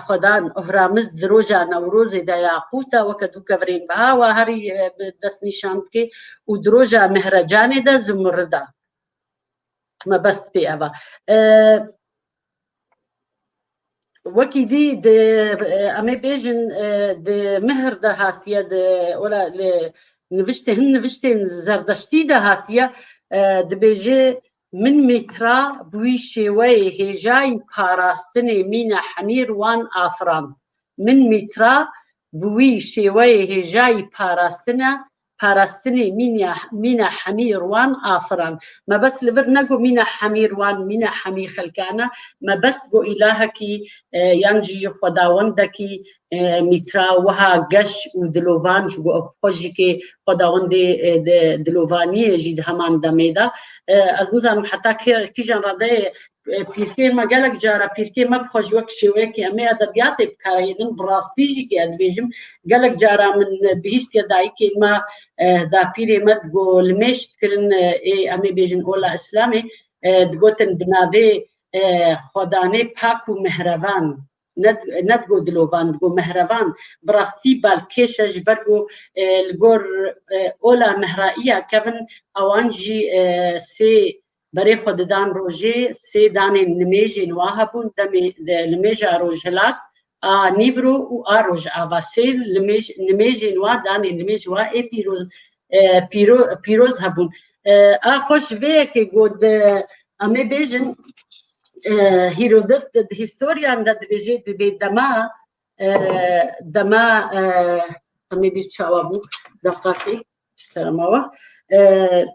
xwedan Ihramiz di roja Newrozê de yaqût e, weke du kevirên biha wa herî, e, bi dest nîşan dike û di roja Mihrecanê de zumurrid e. Mebest pê ev e. E, Wekî dî di, e, em ê bêjin, e, di Mihr de hatiye, di, ola, li niviştê, hin niviştên Zerdeştî de hatiye, e, dibêje, "Min mîtra bi wî şêweyê hêjayî parastinê mîna hemî wan afirand. Min mîtra bi wî şêweyê hêjayî parastine, parastinê mîna, mîna hemî wan afirand." Mebest li vir ne ku mîna hemî wan, mîna hemî xelkana, mebest ku îlahekî, e, yan jî xwedawendekî, e, mîtra wiha geş û dilovan ji bo xwe jî kê xwedawendê, e, di, dilovaniyê jî di heman demê de. E, ez nizanim heta kê-, kîjan radeyê, e, pîrkên me gelek cara, pîrkên me bi xwe jî wek şêweyekî em ê edebiyatê bi kar hênin, bi rastî jî kê ez dibêjim, gelek cara min bihîstiye dayikên me, e, dapîrê me digo limêj dikirin, e, ê em ê bêjin ola Îslamê, e, digotin bi navê, e, Xwedanê pak û mehrevan. Ne, ne digo dilovan, digo mehrevan. Bi rastî balkêş e, ji ber ku, e, li gor, e, ola Mihraiya kevin, ewan jî, e, sê berê xwe didan rojê, sê danên nimêjên wa hebûn, demê de limêja rojhilat, a nîvro û a rojava, sê limêj-, nimêjên wa, danên nimêj wa ê pîroz, e, pîro-, pîroz hebûn. E, a xwe ji vê yekê got, e, em ê bêjin, e, Hîrodot di hîstoriyan de dibêje, dibê dema, e, dema, e, em ê bîr çawa bû, deqaqê, ji kerema we. E,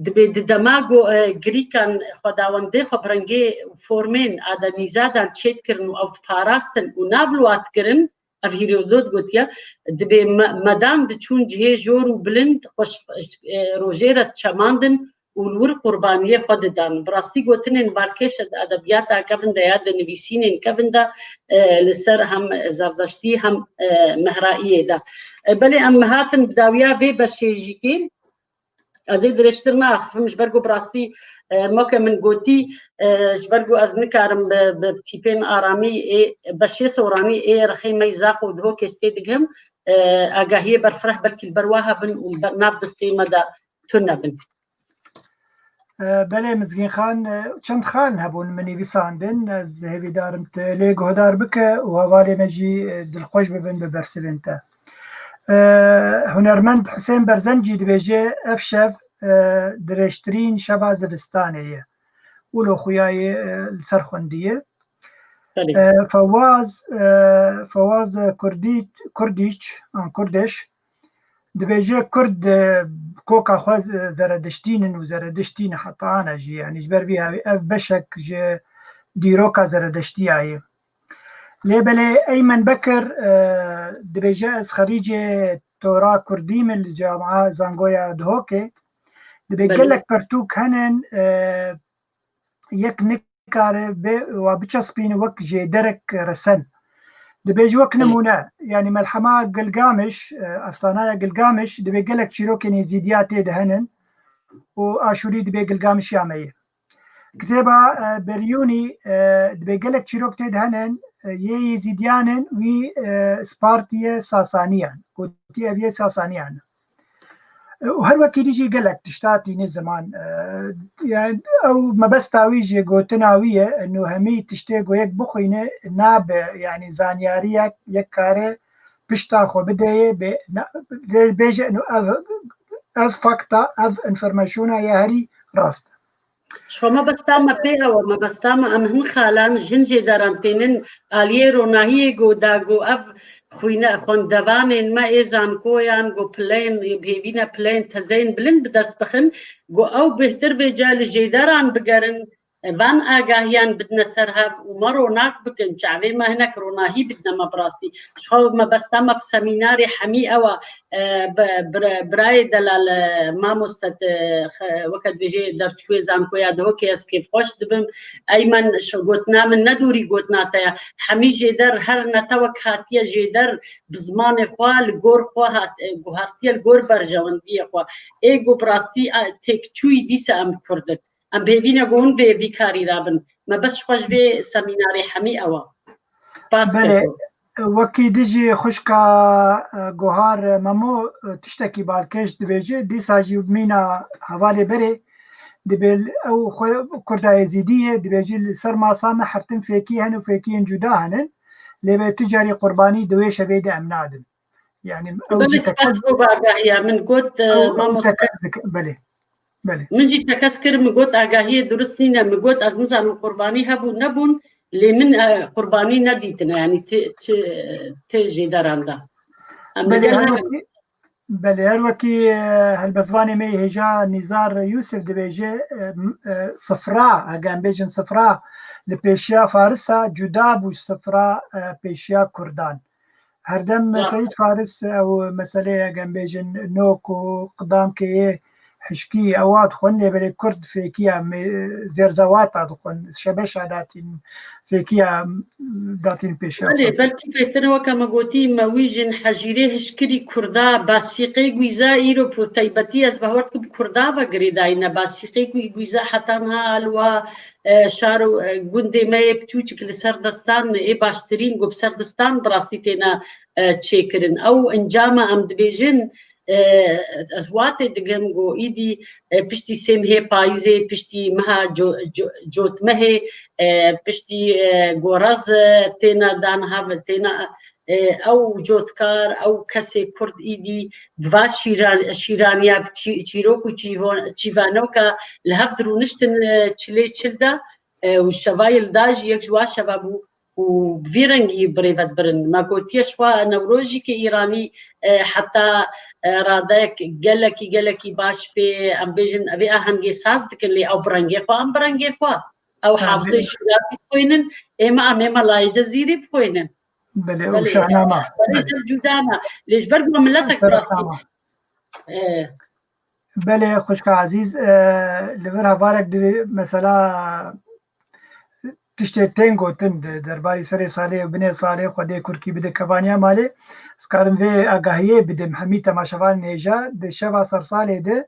dibê di dema ku, e, Grîkan xwedawendê xwe bi rengê formên ademîzadan çêdikirin û ew diparastin û nav li wa dikirin, ev Hîrodot gotiye, dibê me-, medan diçûn cihê jor û bilind xwe ji, e, rojê re diçemandin û li wir qurbaniyê xwe didan. Bi rastî gotinên balkêş e di edebiyata kevin de ya di nivîsînên kevin de, e, li ser hem Zerdeştî hem, e, Mehraiyê de. E, belê em hatin bi dawiya vê beşê jî kê, ez ê dirêjtir naxivim, ji ber ku bi rastî, e, weke min gotî, e, ji ber ku ez nikarim bi, bi tîpên aramî ê, beşê soranî ê rixê me yî zax û diho kêstê digihim, e, agahiyê berfireh belkî li ber wa hebin û ber-, nav destê me de tune bin. E, belê Mizgîn Xan, e, çend xal hebûn min nivîsandin. Ez hêvîdar im tu lê guhdar bike û hevalê me jî, e, dilxweş bibin bi bersivên te. E, hunermend Hisên Berzencî dibêje, ev şev, e, dirêjtirîn şeva zivistanê ye. Wilo xuya ye, e, li ser xwendiyê. Belê. E, Fewaz, e, Fewaz Kurdî-, Kurdîç, an Kurdiş, dibêje Kurd, e, koka xwe z-, zerediştîn in û zerediştî ne heta ana jî, yanî ji ber vî hawî ev beşek ji dîroka zeredeştiya ye. Lê belê Eymen Bekir, e, dibêje ez xerîcê tora Kurdî me li Camia Zangoya Duhokê. Dibê Belê. gelek pertûk henin, e, yek nikare bê wa biçespîne wek jêderek resen. Dibêje wek Belê. nimûne, yanî Melhema Gilgamiş, e, efsanaya Gilgamiş, dibê gelek çîrokên Êzîdiya tê de henin û Aşûrî dibê Gilgamişiya me ye. Kitêba, e, Beryûnî, e, dibê gelek çîrok tê de henin, e, yê Êzîdiyan in, wî, e, spartiye Sasaniyan. Gotî ev yê Sasaniyan. E, û her wekî dî jî gelek tişta tîne ziman. E, yani ew mebesta wî jî gotina wî ye, eno hemî tiştê ku yek bixwîne nabe, yani zanyariyek yek kare pişta xwe bideyê, bê, na, bê, bêje eno ev, ev fakta, ev informasyona ya herî rast e. Ji xwe mebesta me pê ew e, mebesta me em hin xalan ji hin jêderan tênin aliyê ronahiyê ku da ku ev xwîne, xwendevanên me ê zankoyan ku pileyên, hêvî ne pileyên tezeyên bilind bi dest bixin, ku ew bêhtir vêca li jêderan bigerin, van agahiyan bidine ser hev û me ronak bikin, çavê me hinek ronahî bidine me bi rastî. Ji xwe mebesta me bi semînarê hemî ew e, e, bi-, bira-, birayê delal, e, mamoste, e, xe-, weke dibêjê derçûyê zankoya Dihokê ez kêfxweş dibim. Eymen, ji gotina min ne dûrî gotina te ye. Hemî jêder her netewek hatiye jêder bi zimanê xwe, li gor xwe hat-, e, guhartiye, li gor berjewendiyê xwe. Ê ku bi rastî, e, têkçûyî dîse em Kurd in. Em bi hêvî ne ku hûn vê, vî karî rabin. Me bes ji xwe ji vê semînarê hemî ew e. Spas Belê, dikim. Wekî dijî xwişka, e, Gohar, e, Memo, e, tiştekî balkêş dibêje, dîsa jî mîna hevalê berê dibê ew xwe Kurda Êzîdî ye, dibêjî li ser masa me hertin fêkî hene û fêkiyên cuda hene. Lê vê tu carî qurbanî di wê şevê de em nadin. Yani ew Belê jî spas tekez, bo bi agahiya min got, e, ew, ew mamoste. Tekez dike, belê. Belê. Min jî tekez kir, min got agahiyê durist nîne, min got ez nizanim qurbanî hebû nebûn, lê min, e, qurbanî nedîtine, yani tê, tê, tê jêderan de. Em li Belê, gel her hev wekî, belê, her wekî, e, helbestvanê me yê hêja Nîzar Yûsif dibêje, e, m-, e, sifra, hege em bêjin sifra, li pêşiya Farisa cuda bû sifra, e, pêşiya Kurdan. Herdem Rast. Seyîd Faris ew meseleyek em bêjin nok û qidamkê yê hişkî ewa dixwin, lê belê Kurd fêkiya me-, zêrzewata dixwin, şebeşa datîn, fêkiya datîn pêşiya Belê, xwe. Belkî bêtir weke me gotî, me wî jin hejîrê hişkirî Kurda, basîqê gwîza îro pir taybetî ez bawer dikim Kurda ve girêdayî ne, basîqê gwî-, gwîza heta niha li wa, e, şar û, e, gundê me yê piçûçik li ser destan ê baştirîn ku bi ser destan bi rastî têne, e, çêkirin. Ew encama em dibêjin, e, ez watê digim ku îdî, e, piştî sê mehê payîzê, piştî meha co-, co-, cotmehê, e, piştî, e, gorez, e, têne dan hev, têne, e, ew cotkar, ew kesê Kurd îdî bi va şîran-, şîraniya bi çî-, çîrok û çîvo-, çîvanoka li hev dirûniştin, e, çilê çil de, e, û şeva yê li da jî yek ji wa şeva bû û bi vî rengî bi rê ve dibirin. Me gotiye ji xwe Newrojîkê Îranî, e, heta, e, radeyek gelekî, gelekî baş pê, em bêjin, evê ahengê saz dikin, lê ew bi rengê xwe, em bi rengê xwe. Ew Ha, hafizê belê. Şîrazî dixwînin, ê me, em ê me layê Cezîrê bixwînin. Belê, û Belê, Şahnama. Belê, Belê. Ji cuda me. Lê ji ber ku miletek bi rastî, Şerefnama. e, Belê, xwişka ezîz, e, li vir hevalek di mesela tiştê tên gotin di derbarî serê salê û binê salê Xwedê kurkî bide kevaniya malê. Ez karim vê agahiyê bidim hemî temaşevanên hêja. Di şeva sersalê de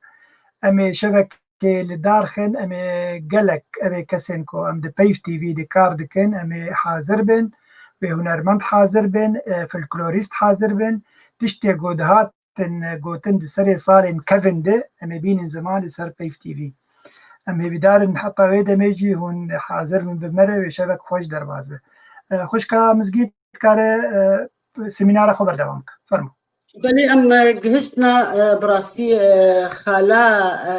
em ê şevekê li dar xin, em ê gelek, em ê kesên ku em di Peyv T V de kar dikin, em ê hazir bin, wê hunermend hazir bin, e, folklorîst hazir bin. Tiştê ku dihat gotin, gotin di serê salên kevin de, em ê bînin ziman li ser Peyv T V. Em hêvîdar in heta wê demê jî hûn hazir bin bi me re, wê şevek xweş derbas be. E, xwişka Mizgît dikare, e, semînara xwe berdewam bike. Fermo. Belê em, e, gihiştine, e, bi rastî, e, xala, e,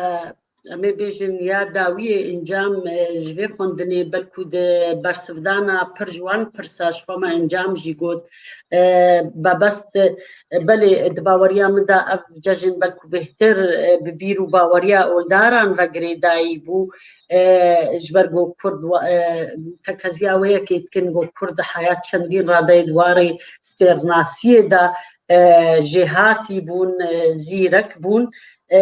em ê bêjin ya dawiyê encam, e, ji vê xwendinê belkû di bersivdana pir ji wan pirsa ji xwe me encam jî got. E, mebest, e, belê di baweriya min de ev cejn belkû bêhtir, e, bi bîr û baweriya oldaran ve girêdayî bû. E, ji ber ku Kurd wa-, e, tekeziya wê yekê dikin ku Kurd di heya çendîn radeyê di warê stêrnasiyê de, e, jêhatî bûn, e, zîrek bûn. E,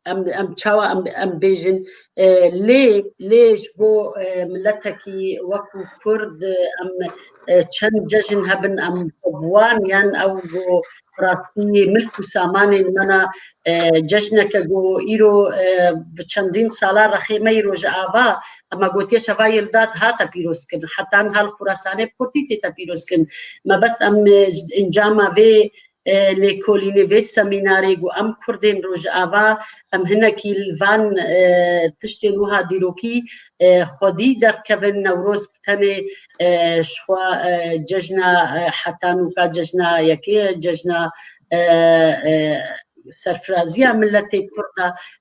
em, em çawa em, em bêjin, e, lê, lê ji bo, e, miletekî wekû Kurd, e, em, e, çend cejn hebin, em xwe bi wan yan ew ku bi rastî milk û samanên me ne, e, cejneke ku îro, e, bi çendîn sala rexê me yî Rojava, em me gotiye şeva yê li da dihate pîrozkirin. Heta niha li Xurasanê bi kurtî tête pîrozkirin. Mebest em, e, ji encama vê e, lêkolînê vê semînarê ku em Kurdên Rojava, em hinekî li van, e, tiştên wiha dîrokî, e, xwedî derkevin, Newroz bi tenê, e, ji xwe, e, cejna, e, heta nûka cejna yekê, cejna, e, e, serfiraziya miletê Kurd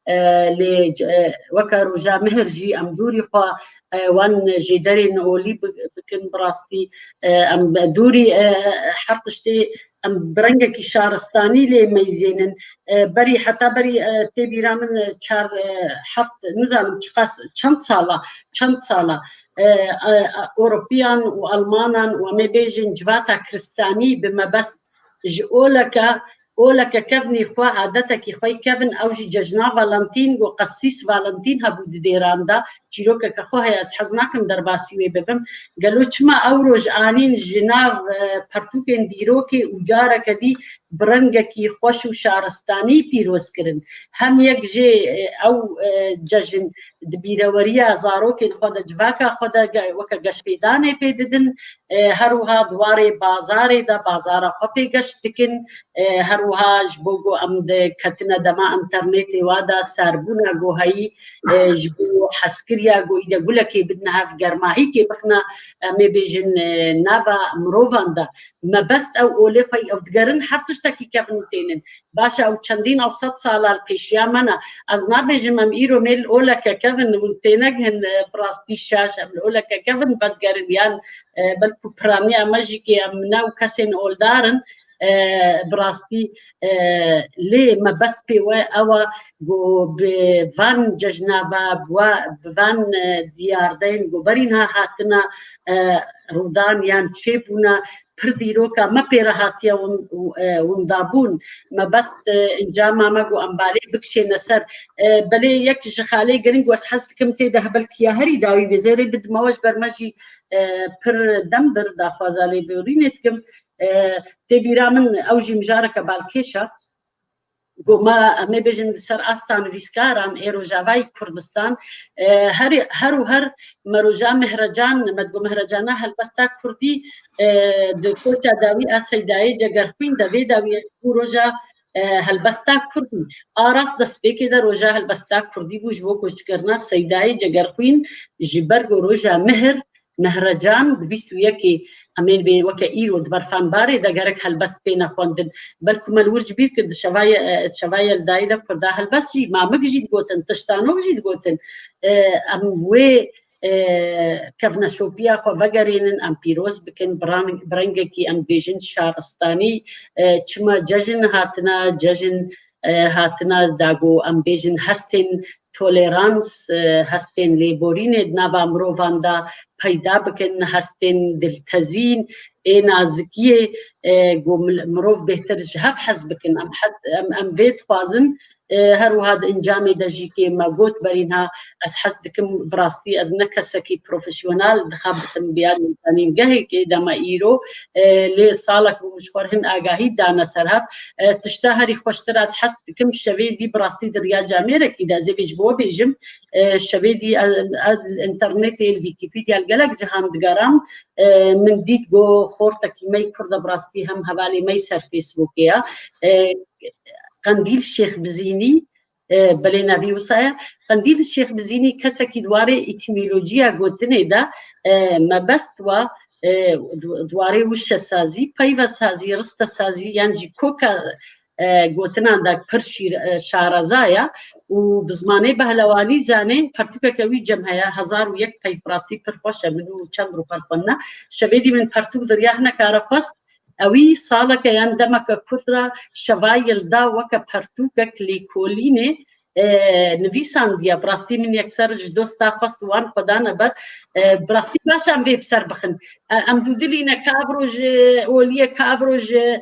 e, e, lê, e, weke roja mihir jî em dûrî xwe, e, wan jêderên olî bi-, bikin bi rastî, e, em dûrî, e, her tiştê em bi rengekî şaristanî lê meyzênin. E, berî, heta berî, e, tê bîra min, e, çar, e, heft, nizanim çiqas, çend sala, çend sala, e, e, e, Ewropiyan û Almanan û em ê bêjin civata Kristanî bi mebest ji oleke, oleke kevnî xwe, adetekî xwe kevin, ew jî cejna Valentîn, ku qesîs Valentîn hebû di dêran de, çîrokeke xwe heye, ez hez nakim derbasî wê bibim. Gelo çima ew roj anîn ji nav, e, pertûkên dîrokê û careke dî bi rengekî xweş û şaristanî pîroz kirin? Hem yek jê, e, ew, e, cejn di bîreweriya zarokên xwe de, civaka xwe de ge-, weke geşpêdanê pê didin, e, her wiha di warê bazarê de, bazara xwe pê geş dikin, e, her wiha ji bo ku em di ketine dema înternetê wa de serbûna ku heyî, e, ji bo hezkiriya ku îde gulekê bidine hev, germahîkê bixine, em ê bêjin, e, nava mirovan de. Mebest ew olê xwe ew digerin her tiştekî kevin û tênin. Baş e, ew çendîn ew sed sala li pêşiya me ne. Ez nabêjim em îro mê li oleke kevin û tênegihin, e, bi rastî şaş em li oleke kevin vedigerin yan, e, belkû piraniya me jî kê em ne û kesên oldar in, e, bi rastî, e, lê mebest pê we ew e ku bi van cejna ve, bi wa-, bi van, e, diyardeyên ku berî niha hatine, e, rûdan yan çêbûne, pir dîroka me pê re hatiye win-, e, windabûn. Mebest, e, encama me ku em balê bikişêne ser. E, belê yek ji xalê giring ku ez hez dikim tê de hebelkiya herî dawî bê, zêrê bidime we ji ber me jî, e, pir dem bir daxwaza lêborînê dikim. E, tê bîra min ew jî mijareke balkêş e. Ku me, em ê bêjin li ser asta nivîskaran ê Rojavayî Kurdistan, e, her, her û her me roja Mehrecan, me digo Mehrecana helbesta Kurdî, e, di koça dawî a Seydayê Cegerxwîn de vê dawiyê bû roja, e, helbesta Kurdî. A rast destpêkê de roja helbesta Kurdî bû ji bo koçkirina Seydayê Cegerxwîn ji ber ku roja Mihir Mehrecan bi bîst û yekê em ê bê weke îro di berfanbarê de gerek helbest pê nexwendin. Belku me li wir ji bîr kir di şevaya, e, şevaya li dayî de Kurda helbest jî, mamik jî digotin, tiştanok jî digotin. E, em wê, e, kevneşopiya xwe vegerênin, em pîroz bikin, bi ran-, bi rengekî em dibêjin şaristanî, e, çima cejin hatine, cejin e, hatina da ku em bêjin hestên tolerans, e, hestên lêborînê di nava mirovan de peyda bikin, hestên diltezîn, ê nazikiyê, e, ku mil-, mirov bêhtir ji hev hez bikin. Em hez, em, em vê dixwazin, e, her wiha di encamê de jî kê me got berî niha, ez hez dikim, bi rastî ez ne kesekî profesyonel dixebitim bi ya zanîngehekê de me îro, e, lê salek bû min ji xwe re hin agahî dane ser hev. E, tişta herî xweştir ez hez dikim, şevê dî bi rastî di riya camêrekî de, ez ê vê ji bo bêjim, e, şevê dî, e, e, li înternetê, li Wîkîpîdya, li gelek cihan digeram, e, min dît ku xortekî me yî Kurd e, bi rastî hem hevalê me yî ser Facebookê ye. E, Qendîl Şêx Bizînî, e, belê navî wisa ye. Qendîl Şêx Bizînî kesekî di warê etîmolojiya gotinê de, e, mebest wa, e, di, di warê wişesazî, peyvesazî, ristesazî yan jî koka, e, gotinan de pir şîr-, e, şareza ye û bi zimanê behlewanî zanê pertûkeke wî cem heye, hezar û yek peyv, bi rastî pir xweş e, min û çend rûpel xwendine. Şevê dî min pertûk di riya hineka re xwest, ewî saleke yan demeke kurt re şevayê li da weke pertûkek lêkolînê, e, nivîsandiye. Bi rastî min yekser ji dosta xwest wan xwe dane ber. E, bi rastî baş em vê bi ser bixin. E, em dûdilîne ka ev roj, e, olî ye, ka ev roj, e,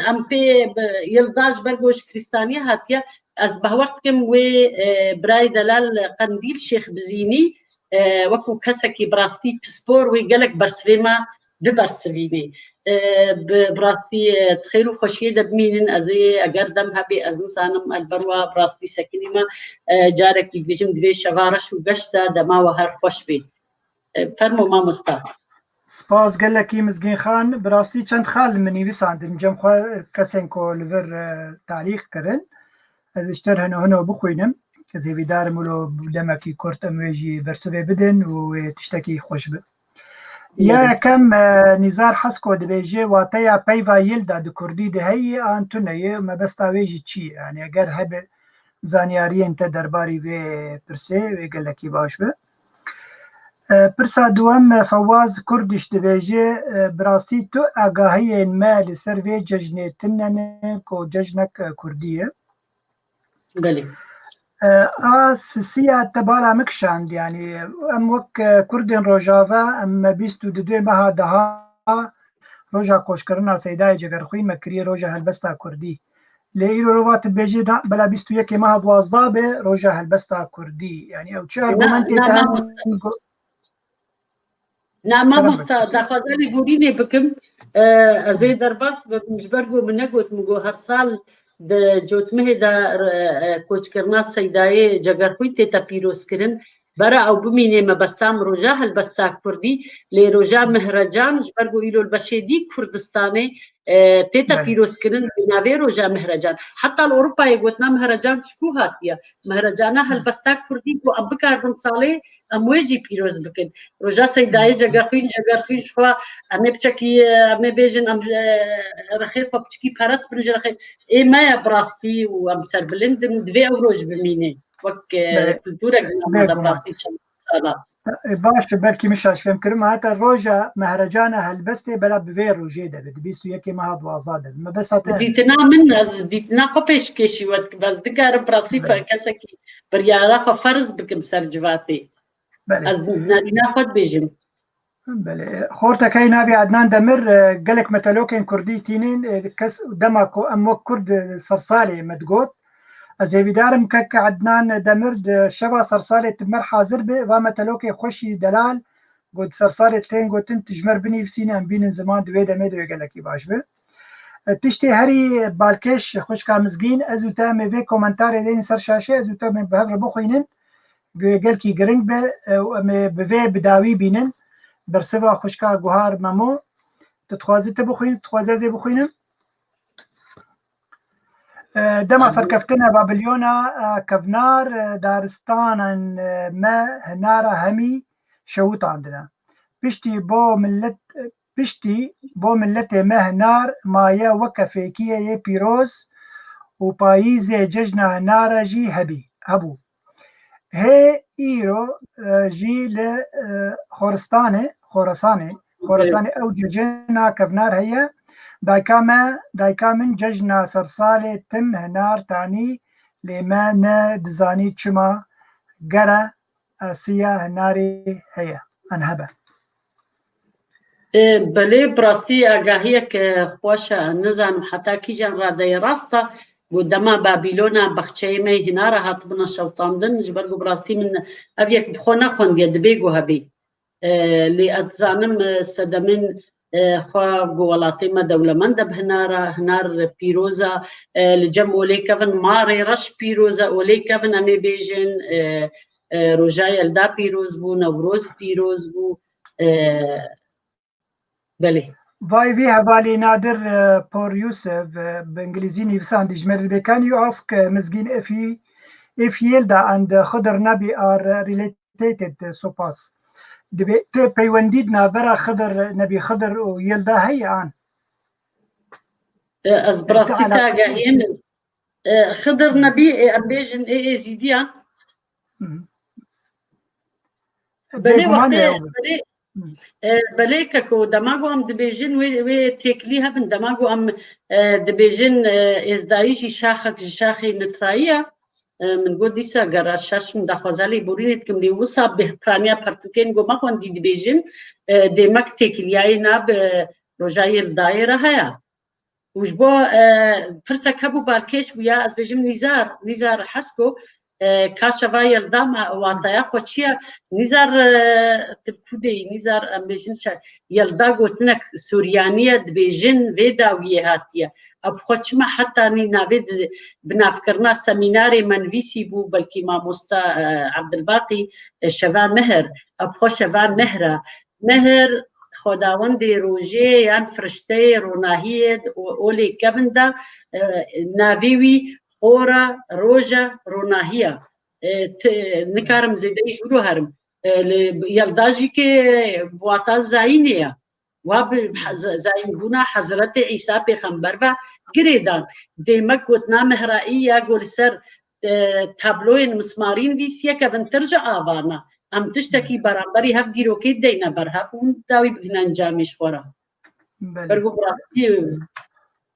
em pê bi, yilda ji ber ku ji Krîstaniyê hatiye. Ez bawer dikim wê, e, birayê delal Qendîl Şêx Bizînî, e, wekû kesekî bi rastî pispor wê gelek bersivê me bibersivînê. E, bi, bi rastî, e, di xêr û xweşiyê de bimînin. Ez ê, eger dem hebê, ez nizanim, ez li ber wa bi rastî sekinî me, e, carekî dibêjim, di vê şeva reş û geş de dema we her xweş bê. E, fermo mamosta. Spas gelekî Mizgîn Xan. Bi rastî çend xal min nivîsandin cem xwe, kesên ku li vir, e, talîq kirin. Ez ji te re hino hino bixwînim. Ez hêvîdar im wilo demekî kurt em wê jî bersivê bidin û wê tiştekî xweş be. Ya yekem, e, Nîzar Hesko dibêje, wateya peyva yilda di kurdî de heyî an tune ye, mebesta wê jî çi ye? Yani eger hebe zanyariyên te derbarî vê pirsê, wê gelekî baş be. E, pirsa duwem, e, Fewaz Kurdiş dibêje, e, bi rastî tu agahiyên me li ser vê cejnê tune ne ku cejnek, e, kurdî ye. Belê. E, a sisiya te bala min kişand, yani em wek, e, Kurdên Rojava, em me bîst û du meha daha roja koçkirina Seydayê Cegerxwîn me kiriye roja helbesta Kurdî. Lê îro rova tu dibêjî na, bela bîst û yekê meha duwazdeh be roja helbesta kurdî. Yanî ew çi argumentê te? Na, mamosta, daxwaza lêborînê bikim. E, ez ê derbas bibim, ji ber ku min negot, min got her sal di cotmehê de, e, e, koçkirina Seydayê Cegerxwîn tête pîrozkirin. Bera ew bimînê mebesta min roja helbesta kurdî, lê roja Mihrecan ji ber ku îro li beşê dî Kurdistanê, e, tête pîrozkirin bi navê roja Mihrecan. Heta li Ewropayê gotina Mihrecan ji ku hatiye? Mihrecana helbesta kurdî ku em bikaribin salê em wê jî pîroz bikin. Roja Seydayê Cegerxwîn, Cegerxwîn ji xwe em ê piçekî, em ê bêjin, em, e, rexê xwe piçikî perest bin ji rexê. Ê me ye bi rastî û em serbilind in, divê ew roj bimîne. Wek, e, kulturek bi rastî çend sala. E, baş e, belkî min şaş fêm kirim. Heta roja Mehrecana helbestê bela bi vê rojê de be, di bîst û yekê meha duwazdeh de be. Mebesta te? Dîtina min, ez dîtina xwe pêşkêşî we dikim. Ez dikarim bi rastî kesekî biryara xwe ferz bikim ser civatê. Belê. Ez nerîna xwe dibêjim. Belê. Xortekey navê Ednan Demir, e, gelek metelokên kurdî tînin, e, kes dema ku em wek kurd, e, sersalê me digot. Ez hêvîdar im kek Ednan Demir di şeva sersalê tu mer hazir be, va metelokê xweşî delal, got sersalê tên gotin tu ji mer binivîsîne, em bînin ziman di wê demê de wê gelekî baş be. E, tiştê herî balkêş xwişka Mizgîn, ez û te em ê vê komentarê dênin ser şaşê, ez û te em ê bi hev re bixwînin. Gu-, gelkî giring be, e, û em ê bi vê bi dawî bînin. Bersiva xwişka Guhar Memo. Tu dixwazî tu bixwînî, tu dixwazî ez ê bixwînim? E, dema serkeftina Babilyona, e, kevnar, e, daristanan, e, me hinara hemî şewitandine. Piştî bo millet, piştî bo milletê me hinar maye weke fêkiyê yê pîroz û payîzê cejna hinara jî hebî, hebû. Hê îro, e, jî li, e, Xoristanê, Xorasanê, Xorasanê ew cejna kevnar heye. Dayka me, dayka min cejna sersalê tim hinar tanî, lê me ne dizanî çima gere asiya hinarê heye, an hebe. E, belê, bi rastî agahiyek, e, xweş e. Nizanim heta kîjan radeyê rast e. Ku dema Babîlona bexçeyê me hinara hatibûna şewitandin, ji ber ku bi rastî min ev yek bi xwe nexwendiye, dibê ku hebî. E, lê ez dizanim, e, sedemên, e, xwe ku welatê me dewlemend e bi hinara, hinar pîroz e, e, li cem olê kevin, marê reş pîroz e, olê kevin em ê bêjin, e, e, roja Yelda pîroz bû, Newroz pîroz bû, e, belê. Vay vî hevalî Nadir, e, Por Yusuf, e, bi îngilîzî nivîsandî ji me re dibê, can you ask, e, Mizgîn if he, if Yelda and Xidr Nebi are related? Sopas. Dibê tu peywendî di navbera Xidr, Nebî Xidr û Yelda heye an? E, ez bi rastî te agahiyê min. E, Xidr Nebî, e, em bêjin ê Êzîdiyan. Belê wextê, belê, e, belê keko, dema ku em dibêjin wê, wê têkilî hebin, dema ku em, e, dibêjin, e, êzdayî jî şaxek ji şaxê nitayî ye. E, min got dîsa ger ez şaş bim daxwaza lêborînê dikim, lê wisa bi piraniya pertûkên ku me xwendî dibêjin, e, dêmek têkiliyayê na bi roja Yêldayê re heye. Û ji bo, e, pirsek hebû balkêş bû ya, ez bêjim Nîzar, Nîzar Hesko, e, ka şeva Yelda me, wataya xwe çi ye? Nîzar, e, tu li ku de yî? Nîzar, em bêjin şe-, Yelda gotinek Suryanî ye, dibêjin vê dawiyê hatiye. Ev bi xwe çima heta nî navê di-, binavkirina semînarê me nivîsî bû, belkî mamosta, e, Ebdilbaqî, e, şeva Mihir. Ev bi xwe şeva Mihir e. Mihir, xwedawendê rojê yan firişteyê ronahiyê di o-, olê kevin de, e, navê wî xora roja ronahiya. E, ti-, nikarim zêdeyî ji wilo herim. E, li Yelda jî ke wata zayînê ye. Wa bi he-, z-, zayînbûna Hezretê Îsa Pêxember ve girêdan. Dêmek gotina Mihraî ya ku li ser, e, tabloyên mismarî nivîsiye kevintir ji avana. Em tiştekî beramberî hev dîrokê deyne ber hev û dawî bigihîne encamê ji xwe re. Belê. Ber ku bi rastî,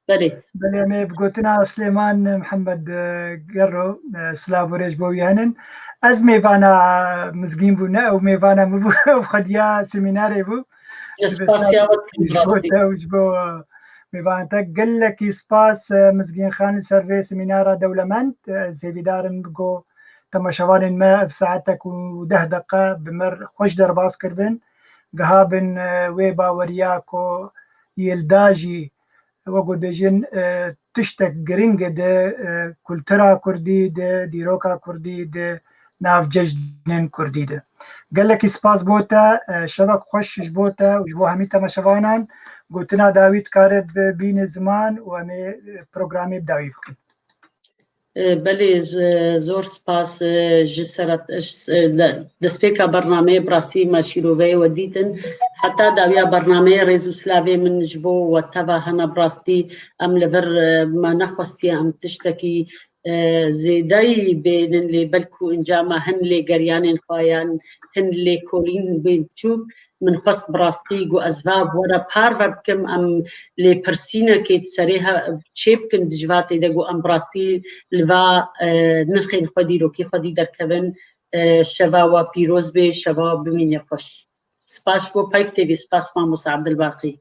belê. Belê, em ê bi gotina Silêman Mihemed, e, Gerro, e, silav û rêz bo wî henin. Ez mêvana Mizgîn bû, ne ew mêvana min bû, ew xwediya semînarê bû. Ez spasiya we dikim bi rastî. Ji bo te û ji bo, e, Mêvanê te gelekî spas, e, Mizgîn Xan, li ser vê semînara dewlemend. E, ez hêvîdar im ku temaşevanên me ev saetek û deh deqe bi me re xweş derbas kiribin. Gihabin, e, wê baweriya ku yê li da jî, wek ku dibêjin, e, tiştek giring e di, e, kultura kurdî, di dîroka kurdî, di nav cejnên kurdî de. Gelekî spas bo te, e, şevek xweş ji bo te û ji bo hemî temaşevanan. Gotina dawî dikare bibîne ziman û em ê, e, programê bi dawî bikin. E, belê, z-, zor spas, e, ji sera-, e, de-, destpêka bernameyê bi rastî me şîroveyê we dîtin. Heta dawiya bernameyê rêz û silavê min ji bo we teva hene, bi rastî em li vir, e, me nexwestiye em tiştekî e, zêdeyî bênin, lê belkû encama hin lêgeriyanên xwe yan hin lêkolîn bên biçûk. Min xwest bi rastî ku ez va bi we re parve bikim, em lêpirsînekê di serê he çê bikin di civatê de ku em bi rastî li va, e, nirxên xwe, dîrokî xwedî derkevin. E, şeva we pîroz bê, şeva we bimîne xweş. Spas ji bo Peyv T V, spas mamoste Abdulbaqî.